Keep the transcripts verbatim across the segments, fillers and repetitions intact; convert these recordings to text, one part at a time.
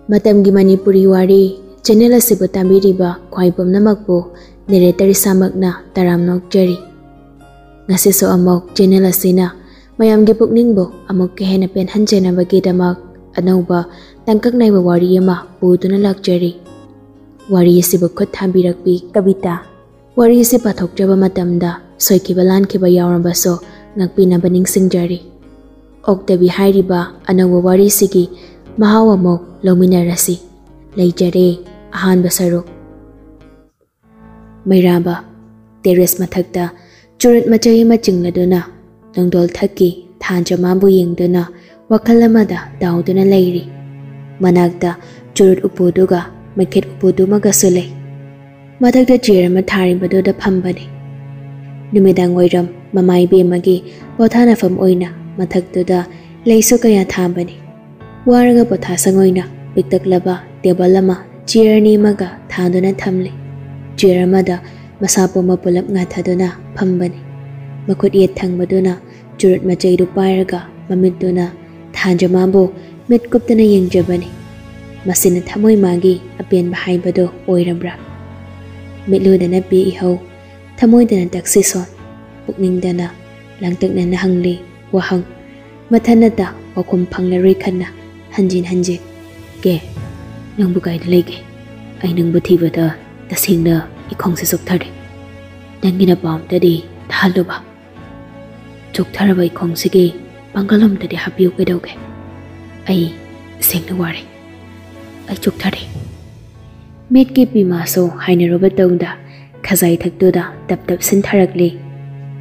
ꯃꯇꯝꯒꯤ ꯃꯅꯤꯄꯨꯔꯤ ꯋꯥꯔꯤ ꯆꯦꯅꯦꯜ ꯑꯁꯤꯕꯨ ꯇꯥꯕꯤꯔꯤꯕ ꯈ꯭ꯋꯥꯏ ꯄꯨꯝꯅꯃꯛꯄꯨ ꯅꯦꯔꯦꯇꯔ ꯏꯁꯥꯃꯛꯅ ꯇꯔꯥꯝꯅ ꯑꯣꯛꯆꯔꯤ꯫ ꯉꯁꯤꯁꯨ ꯑꯃꯨꯛ ꯆꯦꯅꯦꯜ ꯑꯁꯤꯅ ꯃꯌꯥꯝꯒꯤ ꯄꯨꯛꯅꯤꯡꯕꯨ ꯑꯃꯨꯛꯀ ꯍꯦꯟꯅ ꯄꯦꯟꯍꯟꯖꯅꯕꯒꯤꯗꯃꯛ ꯑꯅꯧꯕ ꯇꯥꯡꯀꯛ ꯅꯥꯏꯕ ꯋꯥꯔꯤ ꯑꯃ ꯄꯨꯗꯨꯅ ꯂꯥꯛꯆꯔꯤ꯫ ꯋꯥꯔꯤ ꯑꯁꯤꯕꯨ ꯈꯨꯠ ꯊꯥꯕꯤꯔꯛꯄꯤ ꯀꯕꯤꯇꯥ꯫ ꯋꯥꯔꯤꯁꯤ ꯄꯥꯊꯣꯛꯆꯕ ꯃꯇꯝꯗ ꯁꯣꯏꯈꯤꯕ ꯂꯥꯟꯈꯤꯕ ꯌꯥꯎꯔꯕꯁꯨ ꯉꯥꯛꯄꯤꯅꯕ ꯅꯤꯡꯁꯤꯡꯖꯔꯤ꯫ ꯑꯣꯛꯇꯕꯤ ꯍꯥꯏꯔꯤꯕ ꯑꯅꯧꯕ ꯋꯥꯔꯤꯁꯤꯒꯤ ꯃꯍꯥꯎ ꯑꯃꯨꯛ ꯂꯧꯃꯤꯟꯅꯔꯁꯤ꯫ ꯂꯩꯖꯔꯦ ꯑꯍꯥꯟꯕ ꯁꯔꯨꯛ꯫ ꯃꯩꯔꯥꯕ ꯇꯦꯔꯦꯁ ꯃꯊꯛꯇ ꯆꯨꯔꯨꯠ ꯃꯆꯩ ꯑꯃ ꯆꯤꯡꯂꯗꯨꯅ ꯅꯣꯡꯗꯣꯜ ꯊꯛꯀꯤ ꯊꯥꯟꯖꯃꯥꯕꯨ ꯌꯦꯡꯗꯨꯅ ꯋꯥꯈꯜ ꯑꯃꯗ ꯇꯥꯎꯗꯨꯅ ꯂꯩꯔꯤ꯫ ꯃꯅꯥꯛꯇ ꯆꯨꯔꯨꯠ ꯎꯄꯨꯗꯨꯒ ꯃꯩꯈꯦꯠ ꯎꯄꯨꯗꯨꯃꯒꯁꯨ ꯂꯩ꯫ ꯃꯊꯛꯇ ꯆꯤꯌꯔ ꯑꯃ ꯊꯥꯔꯤꯕꯗꯨꯗ ꯐꯝꯕꯅꯤ꯫ ꯅꯨꯃꯤꯗꯥꯡ ꯋꯥꯏꯔꯝ ꯃꯃꯥ ꯏꯕꯦꯝꯃꯒꯤ ꯄꯣꯊꯥꯅꯐꯝ ꯑꯣꯏꯅ ꯃꯊꯛꯇꯨꯗ ꯂꯩꯁꯨ ꯀꯌꯥ ꯊꯥꯕꯅꯤ꯫ ꯋꯥꯔꯒ ꯄꯣꯊꯥꯁꯪ ꯑꯣꯏꯅ ꯄꯤꯛꯇꯛꯂꯕ ꯇꯦꯕꯜ ꯑꯃ ꯆꯤꯌꯔ ꯑꯅꯤ ꯑꯃꯒ ꯊꯥꯗꯨꯅ ꯊꯝꯂꯤ꯫ ꯆꯤꯌꯔ ꯑꯃꯗ ꯃꯁꯥ ꯄꯨꯝꯕ ꯄꯨꯂꯞ ꯉꯥꯊꯗꯨꯅ ꯐꯝꯕꯅꯤ꯫ ꯃꯈꯨꯠ ꯌꯦꯠ ꯊꯪꯕꯗꯨꯅ ꯆꯨꯔꯨꯠ ꯃꯆꯩꯗꯨ ꯄꯥꯏꯔꯒ ꯃꯃꯤꯠꯇꯨꯅ ꯊꯥꯟꯖꯃꯥꯕꯨ ꯃꯤꯠ ꯀꯨꯞꯇꯅ ꯌꯦꯡꯖꯕꯅꯤ꯫ ꯃꯁꯤꯅ ꯊꯃꯣꯏ ꯃꯥꯒꯤ ꯑꯄꯦꯟꯕ ꯍꯥꯏꯕꯗꯨ ꯑꯣꯏꯔꯕ꯭ꯔꯥ? ꯃꯤꯠꯂꯨꯗꯅ ꯄꯤ ꯏꯍꯧ, ꯊꯃꯣꯏꯗꯅ ꯇꯛꯁꯤꯁꯣꯟ, ꯄꯨꯛꯅꯤꯡꯗꯅ ꯂꯥꯡꯇꯛꯅꯅ ꯍꯪꯂꯤ ꯋꯥꯍꯪ꯫ ꯃꯊꯟꯅꯇ ꯄꯥꯎꯈꯨꯝ ꯐꯪꯂꯔꯣꯏ ꯈꯟꯅ ꯍꯟꯖꯤꯟ ꯍꯟꯖꯤꯟ꯫ "ꯀꯦ, ꯅꯪꯕꯨ ꯀꯥꯏꯗ ꯂꯩꯒꯦ? ꯑꯩ ꯅꯪꯕꯨ ꯊꯤꯕꯗ ꯇꯁꯦꯡꯅ ꯏꯈꯣꯡꯁꯦ ꯆꯣꯛꯊꯔꯦ꯫ ꯅꯪꯒꯤ ꯅꯄꯥꯎ ꯑꯝꯇꯗꯤ ꯇꯥꯍꯜꯂꯨꯕ꯫ ꯆꯣꯛꯊꯔꯕ ꯏꯈꯣꯡꯁꯤꯒꯤ ꯄꯥꯡꯒꯜ ꯑꯝꯇꯗꯤ ꯍꯥꯞꯄꯤꯌꯨ ꯀꯩꯗꯧꯒꯦ? ꯑꯩ ꯁꯦꯡꯅ ꯋꯥꯔꯦ꯫ ꯑꯩ ꯆꯣꯛꯊꯔꯦ꯫" ꯃꯤꯠꯀꯤ ꯄꯤꯃꯥꯁꯨ ꯍꯥꯏꯅꯔꯨꯕ ꯇꯧꯗ ꯈꯖꯥꯏ ꯊꯛꯇꯨꯗ ꯇꯞ ꯇꯞ ꯁꯤꯟꯊꯔꯛꯂꯤ꯫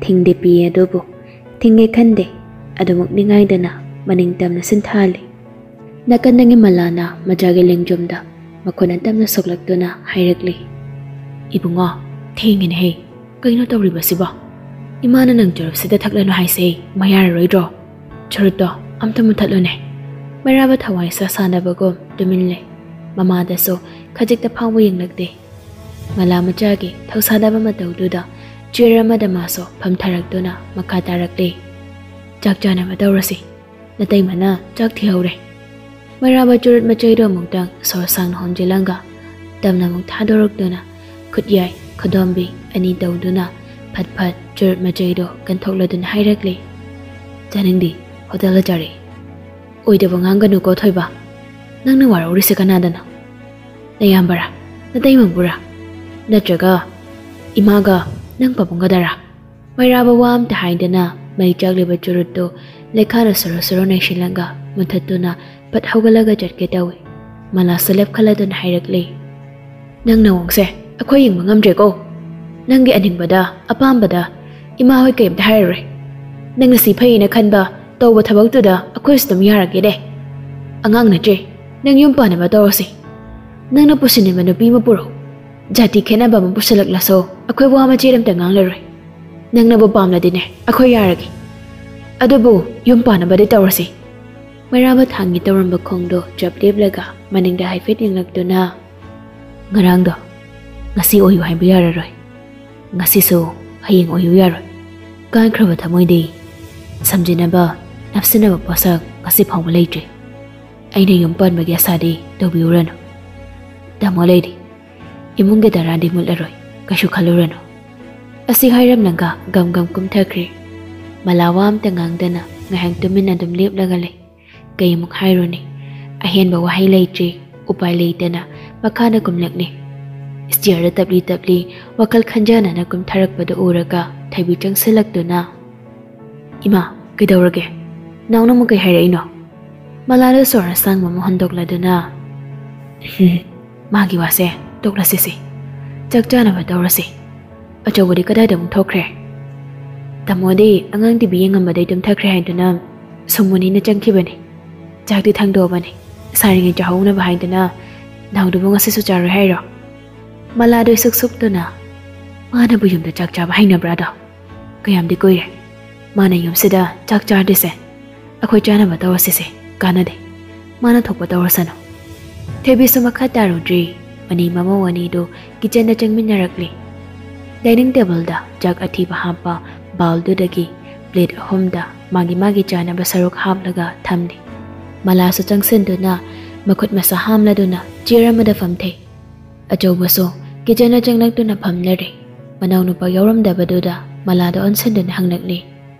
ꯊꯤꯡꯗꯦ ꯄꯤ ꯑꯗꯨꯕꯨ ꯊꯤꯡꯒꯦ ꯈꯟꯗꯦ꯫ ꯑꯗꯨꯃꯛ ꯅꯤꯡꯉꯥꯏꯗꯅ ꯃꯅꯤꯡ ꯇꯝꯅ ꯁꯤꯟꯊꯍꯜꯂꯤ꯫ ꯅꯥꯀꯟꯗꯒꯤ ꯃꯂꯥꯅ ꯃꯆꯥꯒꯤ ꯂꯦꯡꯖꯨꯝꯗ ꯃꯈꯨꯠꯅ ꯇꯞꯅ ꯁꯣꯛꯂꯛꯇꯨꯅ ꯍꯥꯏꯔꯛꯂꯤ, "ꯏꯕꯨꯡꯉꯣ, ꯊꯦꯡꯉꯦꯅꯦꯍꯦ꯫ ꯀꯩꯅꯣ ꯇꯧꯔꯤꯕꯁꯤꯕꯣ? ꯏꯃꯥꯅ ꯅꯪ ꯆꯨꯔꯨꯞꯁꯤꯗ ꯊꯛꯂꯅꯨ ꯍꯥꯏꯁꯦ ꯃꯌꯥꯔꯔꯣꯏꯗ꯭ꯔꯣ? ꯆꯨꯔꯨꯞꯇꯣ ꯑꯝꯇ ꯃꯨꯊꯠꯂꯨꯅꯦ꯫" ꯃꯩꯔꯥꯕ ꯊꯋꯥꯏ ꯁꯥ ꯁꯥꯅꯕꯒꯨꯝ ꯇꯨꯃꯤꯟ ꯂꯩ꯫ ꯃꯃꯥꯗꯁꯨ ꯈꯖꯤꯛꯇ ꯐꯥꯎꯕ ꯌꯦꯡꯂꯛꯇꯦ꯫ ꯃꯂꯥ ꯃꯆꯥꯒꯤ ꯊꯧꯁꯥꯗꯕ ꯃꯇꯧꯗꯨꯗ ꯆꯤꯌꯔ ꯑꯃꯗ ꯃꯥꯁꯨ ꯐꯝꯊꯔꯛꯇꯨꯅ ꯃꯈꯥ ꯇꯥꯔꯛꯂꯤ, "ꯆꯥꯛ ꯆꯥꯅꯕ ꯇꯧꯔꯁꯤ꯫ ꯅꯇꯩꯃꯅ ꯆꯥꯛ ꯊꯤꯍꯧꯔꯦ꯫" ꯃꯩꯔꯥꯕ ꯆꯨꯔꯨꯠ ꯃꯆꯩꯗꯣ ꯑꯃꯨꯛꯇꯪ ꯁꯣꯔ ꯁꯥꯡꯅ ꯍꯣꯟꯖꯤꯜꯂꯒ ꯇꯞꯅ ꯑꯃꯨꯛ ꯊꯥꯗꯣꯔꯛꯇꯨꯅ ꯈꯨꯠꯌꯥꯏ ꯈꯨꯗꯣꯝꯕꯤ ꯑꯅꯤ ꯇꯧꯗꯨꯅ ꯐꯠ ꯐꯠ ꯆꯨꯔꯨꯠ ꯃꯆꯩꯗꯣ ꯀꯟꯊꯣꯛꯂꯗꯨꯅ ꯍꯥꯏꯔꯛꯂꯦ, "ꯆꯥꯅꯤꯡꯗꯦ, ꯍꯣꯇꯦꯜꯗ ꯆꯥꯔꯛꯏ꯫" "ꯑꯣꯏꯗꯕ ꯉꯥꯡꯒꯅꯨꯀꯣ ꯊꯣꯏꯕ꯫ ꯅꯪꯅ ꯋꯥꯔꯧꯔꯤꯁꯦ ꯀꯅꯥꯗꯅꯣ? ꯅꯌꯥꯝꯕꯔꯥ? ꯅꯇꯩꯃꯕꯨꯔꯥ?" "ꯅꯠꯇ꯭ꯔꯒ ꯏꯃꯥꯒ ꯅꯪ ꯄꯥꯕꯨꯡꯒꯗꯔꯥ?" ꯃꯩꯔꯥꯕ ꯋꯥ ꯑꯝꯇ ꯍꯥꯏꯗꯅ ꯃꯩ ꯆꯥꯛꯂꯤꯕ ꯆꯨꯔꯨꯠꯇꯨ ꯂꯩꯈꯥꯗ ꯁꯣꯔꯣ ꯁꯣꯔꯣ ꯅꯩꯁꯤꯜꯂꯒ ꯃꯨꯟꯊꯠꯇꯨꯅ ꯐꯠ ꯍꯧꯒꯠꯂꯒ ꯆꯠꯀꯦ ꯇꯧꯏ꯫ ꯃꯂꯥꯁꯨ ꯂꯦꯞꯈꯠꯂꯗꯨꯅ ꯍꯥꯏꯔꯛꯂꯤ, "ꯅꯪ ꯅꯋꯣꯡꯁꯦ ꯑꯩꯈꯣꯏ ꯌꯦꯡꯕ ꯉꯝꯗ꯭ꯔꯦꯀꯣ꯫ ꯅꯪꯒꯤ ꯑꯅꯤꯡꯕꯗ, ꯑꯄꯥꯝꯕꯗ ꯏꯃꯥ ꯍꯣꯏ ꯀꯩꯝꯇ ꯍꯥꯏꯔꯔꯣꯏ꯫ ꯅꯪꯅ ꯁꯤ ꯐꯩꯌꯦꯅ ꯈꯟꯕ, ꯇꯧꯕ ꯊꯕꯛꯇꯨꯗ ꯑꯩꯈꯣꯏꯁꯨ ꯑꯗꯨꯝ ꯌꯥꯔꯒꯦꯅꯦ꯫ ꯑꯉꯥꯡ ꯅꯠꯇ꯭ꯔꯦ, ꯅꯪ ꯌꯨꯝ ꯄꯥꯟꯅꯕ ꯇꯧꯔꯁꯤ꯫ ꯅꯪꯅ ꯄꯨꯁꯤꯟꯅꯤꯡꯕ ꯅꯨꯄꯤ ꯑꯃ ꯄꯨꯔꯛꯎ꯫ ꯖꯥꯇꯤ ꯈꯦꯠꯅꯕ ꯑꯃ ꯄꯨꯁꯤꯜꯂꯛꯂꯁꯨ ꯑꯩꯈꯣꯏ ꯋꯥ ꯃꯆꯦꯠ ꯑꯝꯇ ꯉꯥꯡꯂꯔꯣꯏ꯫ ꯅꯪꯅꯕꯨ ꯄꯥꯝꯂꯗꯤꯅꯦ ꯑꯩꯈꯣꯏ ꯌꯥꯔꯒꯦ꯫ ꯑꯗꯨꯕꯨ ꯌꯨꯝ ꯄꯥꯟꯅꯕꯗꯤ ꯇꯧꯔꯁꯤ꯫" ꯃꯩꯔꯥꯕ ꯊꯥꯡꯒꯤ ꯇꯧꯔꯝꯕ ꯈꯣꯡꯗꯣ ꯆꯞ ꯂꯦꯞꯂꯒ ꯃꯅꯤꯡꯗ ꯍꯥꯏꯐꯦꯠ ꯌꯦꯡꯂꯛꯇꯨꯅ, "ꯉꯔꯥꯡꯗꯣ ꯉꯁꯤ ꯑꯣꯏꯌꯨ ꯍꯥꯏꯕ ꯌꯥꯔꯔꯣꯏ꯫ ꯉꯁꯤꯁꯨ ꯍꯌꯦꯡ ꯑꯣꯏꯌꯨ ꯌꯥꯔꯣꯏ꯫ ꯀꯥꯏꯈ꯭ꯔꯕ ꯊꯃꯣꯏꯗꯤ ꯁꯝꯖꯤꯟꯅꯕ, ꯅꯞꯁꯤꯟꯅꯕ ꯄꯣꯠꯁꯛ ꯉꯁꯤ ꯐꯥꯎꯕ ꯂꯩꯇ꯭ꯔꯤ꯫ ꯑꯩꯅ ꯌꯨꯝ ꯄꯥꯟꯕꯒꯤ ꯑꯁꯥꯗꯤ ꯇꯧꯕꯤꯔꯨꯔꯅꯨ꯫ ꯇꯥꯃꯣ ꯂꯩꯔꯤ꯫ ꯏꯃꯨꯡꯒꯤ ꯗꯔꯥꯗꯤ ꯃꯨꯠꯂꯔꯣꯏ꯫ ꯀꯩꯁꯨ ꯈꯜꯂꯨꯔꯅꯨ꯫" ꯑꯁꯤ ꯍꯥꯏꯔꯝꯂꯒ ꯒꯝ ꯒꯝ ꯀꯨꯝꯊꯈ꯭ꯔꯦ꯫ ꯃꯂꯥ ꯋꯥ ꯑꯝꯇ ꯉꯥꯡꯗꯅ ꯉꯥꯏꯍꯥꯛ ꯇꯨꯃꯤꯟꯅ ꯑꯗꯨꯝ ꯂꯦꯞꯂꯒ ꯂꯩ꯫ ꯀꯩ ꯑꯃꯨꯛ ꯍꯥꯏꯔꯨꯅꯤ? ꯑꯍꯦꯟꯕ ꯋꯥꯍꯩ ꯂꯩꯇ꯭ꯔꯤ꯫ ꯎꯄꯥꯏ ꯂꯩꯇꯅ ꯃꯈꯥꯗ ꯀꯨꯝꯂꯛꯂꯤ꯫ ꯁ꯭ꯇꯤꯌꯔꯗ ꯇꯞꯂꯤ ꯇꯞꯂꯤ ꯋꯥꯈꯜ ꯈꯟꯖꯅꯅ ꯀꯨꯝꯊꯔꯛꯄꯗꯨ ꯎꯔꯒ ꯊꯣꯏꯕꯤ ꯆꯪꯁꯤꯜꯂꯛꯇꯨꯅ, "ꯏꯃꯥ, ꯀꯩꯗꯧꯔꯒꯦ? ꯅꯥꯎꯅ ꯑꯃꯨꯛ ꯀꯩ ꯍꯥꯏꯔꯛꯏꯅꯣ?" ꯃꯂꯥꯗ ꯁꯣꯔ ꯑꯁꯥꯡꯕ ꯑꯃ ꯍꯣꯟꯗꯣꯛꯂꯗꯨꯅ, "ꯍꯝ, ꯃꯥꯒꯤ ꯋꯥꯁꯦ ꯇꯣꯛꯂꯁꯤꯁꯦ꯫ ꯆꯥꯛ ꯆꯥꯅꯕ ꯇꯧꯔꯁꯤ꯫ ꯑꯆꯧꯕꯗꯤ ꯀꯗꯥꯏꯗ ꯑꯃꯨꯛ ꯊꯣꯛꯈ꯭ꯔꯦ?" "ꯇꯥꯃꯣꯗꯤ ꯑꯉꯥꯡ ꯇꯤꯚꯤ ꯌꯦꯡꯉꯝꯕꯗꯩ ꯇꯨꯝꯊꯈ꯭ꯔꯦ ꯍꯥꯏꯗꯨꯅ ꯁꯨꯝ ꯃꯨꯅꯤꯅ ꯆꯪꯈꯤꯕꯅꯤ꯫ ꯆꯥꯛꯇꯤ ꯊꯥꯡꯗꯣꯛꯑꯕꯅꯤ꯫ ꯁꯥꯔꯤꯉꯩ ꯆꯥꯍꯧꯅꯕ ꯍꯥꯏꯗꯨꯅ ꯅꯥꯎꯗꯨꯕꯨ ꯉꯁꯤꯁꯨ ꯆꯥꯔꯣꯏ ꯍꯥꯏꯔꯣ?" ꯃꯂꯥꯗꯣ ꯏꯁꯨꯛ ꯁꯨꯛꯇꯨꯅ, "ꯃꯥꯅꯕꯨ ꯌꯨꯝꯗ ꯆꯥꯛ ꯆꯥꯕ ꯍꯩꯅꯕ꯭ꯔꯥꯗꯣ? ꯀꯌꯥꯝꯗꯤ ꯀꯨꯏꯔꯦ꯫ ꯃꯥꯅ ꯌꯨꯝꯁꯤꯗ ꯆꯥꯛ ꯆꯥꯗ꯭ꯔꯤꯁꯦ꯫ ꯑꯩꯈꯣꯏ ꯆꯥꯅꯕ ꯇꯧꯔꯁꯤꯁꯦ꯫ ꯀꯥꯟꯅꯗꯦ꯫ ꯃꯥꯅ ꯊꯣꯛꯄ ꯇꯧꯔꯁꯅꯨ꯫" ꯊꯣꯏꯕꯤꯁꯨ ꯃꯈꯥ ꯇꯥꯔꯨꯗ꯭ꯔꯤ꯫ ꯃꯅꯤ ꯃꯃꯧ ꯑꯅꯤꯗꯨ ꯀꯤꯆꯟꯗ ꯆꯪꯃꯤꯟꯅꯔꯛꯂꯤ꯫ ꯗꯥꯏꯅꯤꯡ ꯇꯦꯕꯜꯗ ꯆꯥꯛ ꯑꯊꯤꯕ ꯍꯥꯞꯄ ꯕꯥꯎꯜꯗꯨꯗꯒꯤ ꯄ꯭ꯂꯦꯠ ꯑꯍꯨꯝꯗ ꯃꯥꯒꯤ ꯃꯥꯒꯤ ꯆꯥꯅꯕ ꯁꯔꯨꯛ ꯍꯥꯞꯂꯒ ꯊꯝꯂꯤ꯫ ꯃꯂꯥꯁꯨ ꯆꯪꯁꯤꯟꯗꯨꯅ ꯃꯈꯨꯠ ꯃꯁꯥ ꯍꯥꯝꯂꯗꯨꯅ ꯆꯤꯌꯔ ꯑꯃꯗ ꯐꯝꯊꯩ꯫ ꯑꯆꯧꯕꯁꯨ ꯀꯤꯆꯟꯗ ꯆꯪꯂꯛꯇꯨꯅ ꯐꯝꯂꯔꯦ꯫ ꯃꯅꯥꯎꯅꯨꯄꯥ ꯌꯥꯎꯔꯝꯗꯕꯗꯨꯗ ꯃꯂꯥꯗ ꯑꯣꯟꯁꯤꯟꯗꯨꯅ ꯍꯪꯂꯛꯂꯤ,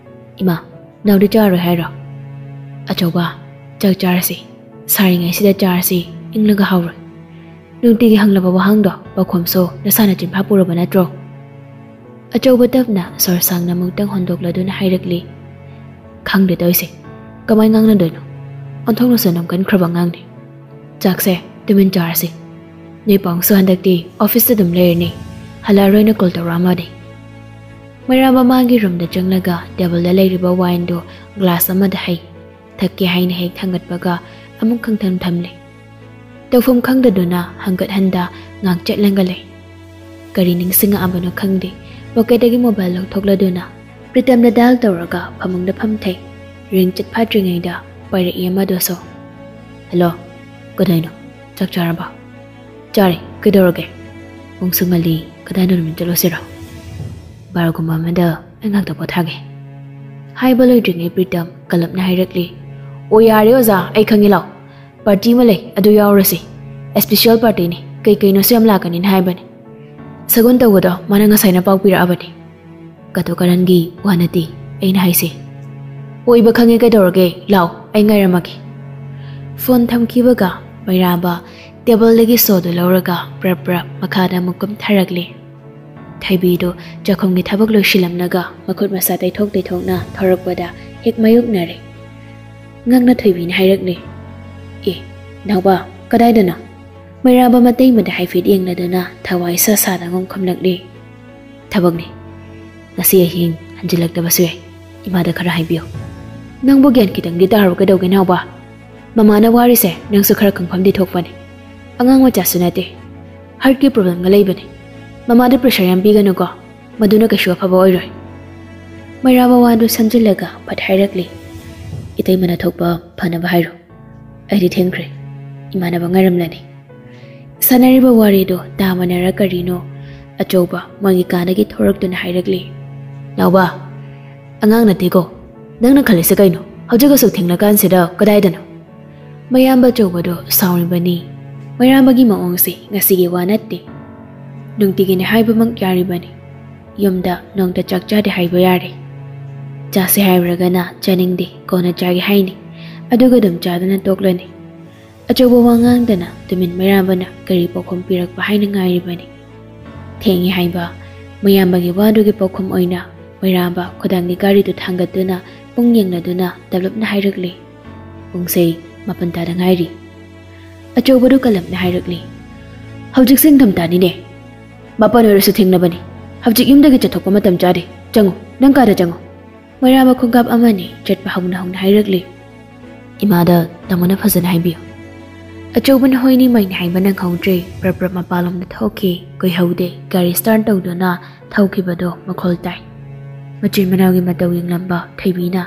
"ꯏꯃꯥ, ꯅꯥꯎꯗꯤ ꯆꯥꯔꯣꯏ ꯍꯥꯏꯔꯣ?" "ꯑꯆꯧꯕ, ꯆꯥꯛ ꯆꯥꯔꯁꯤ꯫ ꯁꯥꯔꯤꯉꯩꯁꯤꯗ ꯆꯥꯔꯁꯤ, ꯏꯪꯂꯒ ꯍꯥꯎꯔꯣꯏ꯫ ꯅꯨꯡꯇꯤꯒꯤ ꯍꯪꯂꯕ ꯋꯥꯍꯪꯗꯣ ꯄꯥꯎꯈꯨꯝꯁꯨ ꯅꯁꯥꯅ ꯆꯤꯟꯐꯥ ꯄꯨꯔꯕ ꯅꯠꯇ꯭ꯔꯣ?" ꯑꯆꯧꯕ ꯇꯞꯅ ꯁꯣꯔ ꯁꯥꯡꯅ ꯑꯃꯨꯛꯇꯪ ꯍꯣꯟꯗꯣꯛꯂꯗꯨꯅ ꯍꯥꯏꯔꯛꯂꯤ, "ꯈꯪꯗꯦ ꯇꯧꯔꯤꯁꯦ, ꯀꯃꯥꯏ ꯉꯥꯡꯅꯗꯣꯏꯅꯣ? ꯑꯣꯟꯊꯣꯛꯅꯁꯨ ꯅꯝꯀꯟꯈ꯭ꯔꯕ ꯑꯉꯥꯡꯅꯤ꯫ ꯆꯥꯛꯁꯦ ꯇꯨꯃꯤꯟ ꯆꯥꯔꯁꯤ꯫ ꯅꯣꯏ ꯄꯥꯎꯁꯨ ꯍꯟꯗꯛꯇꯤ ꯑꯣꯐꯤꯁꯇ ꯑꯗꯨꯝ ꯂꯩꯔꯅꯤ, ꯍꯜꯂꯛꯑꯔꯣꯏꯅ ꯀꯣꯜ ꯇꯧꯔꯛꯑꯝꯃꯅꯤ꯫" ꯃꯩꯔꯥꯕ ꯃꯥꯒꯤ ꯔꯨꯝꯗ ꯆꯪꯂꯒ ꯇꯦꯕꯜꯗ ꯂꯩꯔꯤꯕ ꯋꯥꯏꯟꯗꯨ ꯒ꯭ꯂꯥꯁ ꯑꯃꯗ ꯍꯩ꯫ ꯊꯛꯀꯦ ꯍꯥꯏꯅ ꯍꯦꯛ ꯊꯥꯡꯒꯠꯄꯒ ꯑꯃꯨꯛ ꯈꯪꯊꯝ ꯊꯝꯂꯦ꯫ ꯇꯧꯐꯝ ꯈꯪꯗꯗꯨꯅ ꯍꯪꯒꯠ ꯍꯟꯗ ꯉꯥꯛ ꯆꯠꯂꯒ ꯂꯩ꯫ ꯀꯔꯤ ꯅꯤꯡꯁꯤꯡꯉꯛꯑꯕꯅꯣ ꯈꯪꯗꯦ, ꯄꯣꯀꯦꯠꯇꯒꯤ ꯃꯣꯕꯥꯏꯜ ꯂꯧꯊꯣꯛꯂꯗꯨꯅ ꯄ꯭ꯔꯤꯇꯝꯗ ꯗꯥꯏꯜ ꯇꯧꯔꯒ ꯐꯃꯨꯡꯗ ꯐꯝꯊꯩ꯫ ꯔꯤꯡ ꯆꯠ ꯐꯥꯠꯇ꯭ꯔꯤꯉꯩꯗ ꯄꯥꯏꯔꯛꯏ ꯑꯃꯗꯨꯁꯨ꯫ "ꯍꯜꯂꯣ, ꯀꯗꯥꯏꯅꯣ? ꯆꯥꯛ ꯆꯥꯔꯕ?" "ꯆꯥꯔꯦ, ꯀꯩꯗꯧꯔꯒꯦ? ꯄꯨꯡꯁꯨ ꯉꯜꯂꯤ, ꯀꯗꯥꯏꯅꯣ ꯅꯨꯃꯤꯠ ꯆꯠꯂꯨꯁꯤꯔꯣ? ꯕꯥꯔꯒꯨꯝꯕ ꯑꯃꯗ ꯑꯩ ꯉꯥꯛꯇ ꯄꯣꯊꯥꯒꯦ꯫" ꯍꯥꯏꯕ ꯂꯣꯏꯗ꯭ꯔꯤꯉꯩ ꯄ꯭ꯔꯤꯇꯝ ꯀꯂꯞꯅ ꯍꯥꯏꯔꯛꯂꯤ, "ꯑꯣ, ꯌꯥꯔꯦ ꯑꯣꯖꯥ, ꯑꯩ ꯈꯪꯉꯤ, ꯂꯥꯎ꯫ ꯄꯥꯔꯇꯤ ꯑꯃ ꯂꯩ, ꯑꯗꯨ ꯌꯥꯎꯔꯁꯤ꯫ ꯏꯁꯄꯤꯁꯤꯌꯦꯜ ꯄꯥꯔꯇꯤꯅꯤ, ꯀꯩ ꯀꯩꯅꯣꯁꯨ ꯌꯥꯝ ꯂꯥꯛꯀꯅꯤꯅ ꯍꯥꯏꯕꯅꯤ꯫ ꯁꯒꯨꯟ ꯇꯧꯕꯗꯣ ꯃꯥꯅ ꯉꯁꯥꯏꯅ ꯄꯥꯎ ꯄꯤꯔꯛꯑꯕꯅꯤ꯫ ꯀꯥꯇꯨ ꯀꯥꯔꯟꯒꯤ ꯋꯥ ꯅꯠꯇꯦ ꯑꯩꯅ ꯍꯥꯏꯁꯦ꯫ ꯑꯣꯏꯕ ꯈꯪꯉꯦ, ꯀꯩꯗꯧꯔꯒꯦ? ꯂꯥꯎ, ꯑꯩ ꯉꯥꯏꯔꯝꯃꯒꯦ꯫" ꯐꯣꯟ ꯊꯝꯈꯤꯕꯒ ꯃꯩꯔꯥꯕ ꯇꯦꯕꯜꯗꯒꯤ ꯁꯣꯗꯨ ꯂꯧꯔꯒ ꯄ꯭ꯔꯞ ꯄ꯭ꯔꯞ ꯃꯈꯥꯗ ꯑꯃꯨꯛ ꯀꯨꯝꯊꯔꯛꯂꯦ꯫ ꯊꯣꯏꯕꯤꯗꯨ ꯆꯥꯛꯈꯨꯝꯒꯤ ꯊꯕꯛ ꯂꯣꯏꯁꯤꯜꯂꯝꯂꯒ ꯃꯈꯨꯠ ꯃꯁꯥ ꯇꯩꯊꯣꯛ ꯇꯩꯊꯣꯛꯅ ꯊꯣꯔꯛꯄꯗ ꯍꯦꯛ ꯃꯥꯌꯣꯛꯅꯔꯦ꯫ ꯉꯛꯅ ꯊꯣꯏꯕꯤꯅ ꯍꯥꯏꯔꯛꯂꯦ, "ꯑꯦ, ꯅꯥꯎꯕ, ꯀꯗꯥꯏꯗꯅꯣ?" ꯃꯩꯔꯥꯕ ꯃꯇꯩꯃꯗ ꯍꯥꯏꯐꯦꯠ ꯌꯦꯡꯂꯗꯨꯅ ꯊꯋꯥꯏ ꯁꯥ ꯁꯥꯗꯒꯨꯝ ꯈꯨꯝꯂꯛꯂꯦ, "ꯊꯕꯛꯅꯤ꯫ ꯉꯁꯤ ꯑꯍꯤꯡ ꯍꯟꯖꯤꯜꯂꯛꯇꯕꯁꯨ ꯌꯥꯏ꯫ ꯏꯃꯥꯗ ꯈꯔ ꯍꯥꯏꯕꯤꯌꯨ꯫" "ꯅꯪꯕꯨ ꯒ꯭ꯌꯥꯟ ꯈꯤꯇꯪꯗꯤ ꯇꯥꯔꯣ, ꯀꯩꯗꯧꯒꯦ ꯅꯥꯎꯕ? ꯃꯃꯥꯅ ꯋꯥꯔꯤꯁꯦ ꯅꯪꯁꯨ ꯈꯔ ꯈꯪꯐꯝꯗꯤ ꯊꯣꯛꯄꯅꯤ꯫ ꯑꯉꯥꯡ ꯃꯆꯥꯁꯨ ꯅꯠꯇꯦ꯫ ꯍꯥꯔꯠꯀꯤ ꯄ꯭ꯔꯣꯕ꯭ꯂꯦꯝꯒ ꯂꯩꯕꯅꯤ꯫ ꯃꯃꯥꯗ ꯄ꯭ꯔꯦꯁꯔ ꯌꯥꯝ ꯄꯤꯒꯅꯨꯀꯣ꯫ ꯃꯗꯨꯅ ꯀꯩꯁꯨ ꯑꯐꯕ ꯑꯣꯏꯔꯣꯏ꯫" ꯃꯩꯔꯥꯕ ꯋꯥꯗꯨ ꯁꯝꯖꯤꯜꯂꯒ ꯐꯠ ꯍꯥꯏꯔꯛꯂꯤ, "ꯏꯇꯩꯃꯅ ꯊꯣꯛꯄ ꯐꯅꯕ ꯍꯥꯏꯔꯣ꯫ ꯑꯩꯗꯤ ꯊꯦꯡꯈ꯭ꯔꯦ꯫ ꯏꯃꯥꯟꯅꯕ ꯉꯥꯏꯔꯝꯂꯅꯤ꯫" ꯁꯥꯟꯅꯔꯤꯕ ꯋꯥꯔꯤꯗꯨ ꯇꯥ ꯃꯥꯟꯅꯔ ꯀꯔꯤꯅꯣ ꯑꯆꯧꯕ ꯃꯣꯏꯒꯤ ꯀꯥꯗꯒꯤ ꯊꯣꯔꯛꯇꯨꯅ ꯍꯥꯏꯔꯛꯂꯤ, "ꯅꯥꯎꯕ, ꯑꯉꯥꯡ ꯅꯠꯇꯦꯀꯣ꯫ ꯅꯪꯅ ꯈꯜꯂꯤꯁꯦ ꯀꯩꯅꯣ? ꯍꯧꯖꯤꯛ ꯑꯁꯨꯛ ꯊꯦꯡꯂꯀꯥꯟꯁꯤꯗ ꯀꯗꯥꯏꯗꯅꯣ?" ꯃꯌꯥꯝꯕ ꯑꯆꯧꯕꯗꯣ ꯁꯥꯎꯔꯤꯕꯅꯤ꯫ ꯃꯩꯔꯥꯕꯒꯤ ꯃꯑꯣꯡꯁꯤ ꯉꯁꯤꯒꯤ ꯋꯥ ꯅꯠꯇꯦ꯫ ꯅꯨꯡꯇꯤꯒꯤꯅꯤ ꯍꯥꯏꯕꯃꯛ ꯌꯥꯔꯤꯕꯅꯤ꯫ ꯌꯨꯝꯗ ꯅꯣꯡꯇ ꯆꯥꯛ ꯆꯥꯗꯦ ꯍꯥꯏꯕ ꯌꯥꯔꯦ꯫ ꯆꯥꯁꯦ ꯍꯥꯏꯔꯨꯔꯒꯅ ꯆꯥꯅꯤꯡꯗꯦ, ꯀꯣꯟꯅ ꯆꯥꯒꯦ ꯍꯥꯏꯅꯤ꯫ ꯑꯗꯨꯒ ꯑꯗꯨꯝ ꯆꯥꯗꯅ ꯇꯣꯛꯂꯅꯤ꯫ ꯑꯆꯧꯕ ꯋꯥ ꯉꯥꯡꯗꯅ ꯇꯨꯃꯤꯟ ꯃꯩꯔꯥꯕꯅ ꯀꯔꯤ ꯄꯥꯎꯈꯨꯝ ꯄꯤꯔꯛꯄ ꯍꯥꯏꯅ ꯉꯥꯏꯔꯤꯕꯅꯤ꯫ ꯊꯦꯡꯉꯤ ꯍꯥꯏꯕ ꯃꯌꯥꯝꯕꯒꯤ ꯋꯥꯗꯨꯒꯤ ꯄꯥꯎꯈꯨꯝ ꯑꯣꯏꯅ ꯃꯩꯔꯥꯕ ꯈꯨꯗꯥꯡꯒꯤ ꯒꯥꯔꯤꯗꯨ ꯊꯥꯡꯒꯠꯇꯨꯅ ꯄꯨꯡ ꯌꯦꯡꯂꯗꯨꯅ ꯇꯞꯂꯞꯅ ꯍꯥꯏꯔꯛꯂꯤ꯫ ꯄꯨꯡꯁꯦ ꯃꯥꯄꯟ ꯇꯥꯗ ꯉꯥꯏꯔꯤ꯫ ꯑꯆꯧꯕꯗꯨ ꯀꯂꯞꯅ ꯍꯥꯏꯔꯛꯂꯤ꯫ "ꯍꯧꯖꯤꯛꯁꯦ ꯅꯤꯡꯊꯝꯊꯥꯅꯤꯅꯦ꯫ ꯃꯥꯄꯟ ꯑꯣꯏꯔꯁꯨ ꯊꯦꯡꯂꯕꯅꯤ꯫ ꯍꯧꯖꯤꯛ ꯌꯨꯝꯗꯒꯤ ꯆꯠꯊꯣꯛꯄ ꯃꯇꯝ ꯆꯥꯗꯦ꯫ ꯆꯪꯉꯨ, ꯅꯪ ꯀꯥꯗ ꯆꯪꯉꯨ꯫" ꯃꯩꯔꯥꯕ ꯈꯣꯡꯀꯥꯞ ꯑꯃꯅꯤ ꯆꯠꯄ ꯍꯧꯅ ꯍꯧꯅ ꯍꯥꯏꯔꯛꯂꯤ꯫ "ꯏꯃꯥꯗ ꯇꯥꯃꯣꯅ ꯐꯖꯅ ꯍꯥꯏꯕꯤꯌꯨ꯫" ꯑꯆꯧꯕꯅ ꯍꯣꯏꯅꯤ ꯃꯩꯅꯤ ꯍꯥꯏꯕ ꯅꯪꯍꯧꯗ꯭ꯔꯦ꯫ ꯄ꯭ꯔꯞ ꯄ꯭ꯔꯞ ꯃꯄꯥꯟꯂꯣꯝꯗ ꯊꯣꯛꯈꯤ꯫ ꯀꯨꯏꯍꯧꯗꯦ, ꯒꯥꯔꯤ ꯁ꯭ꯇꯥꯔꯠ ꯇꯧꯗꯨꯅ ꯊꯧꯈꯤꯕꯗꯣ ꯃꯈꯣꯜ ꯇꯥꯏ꯫ ꯃꯆꯤꯟ ꯃꯅꯥꯎꯒꯤ ꯃꯇꯧ ꯌꯦꯡꯂꯝꯕ ꯊꯣꯏꯕꯤꯅ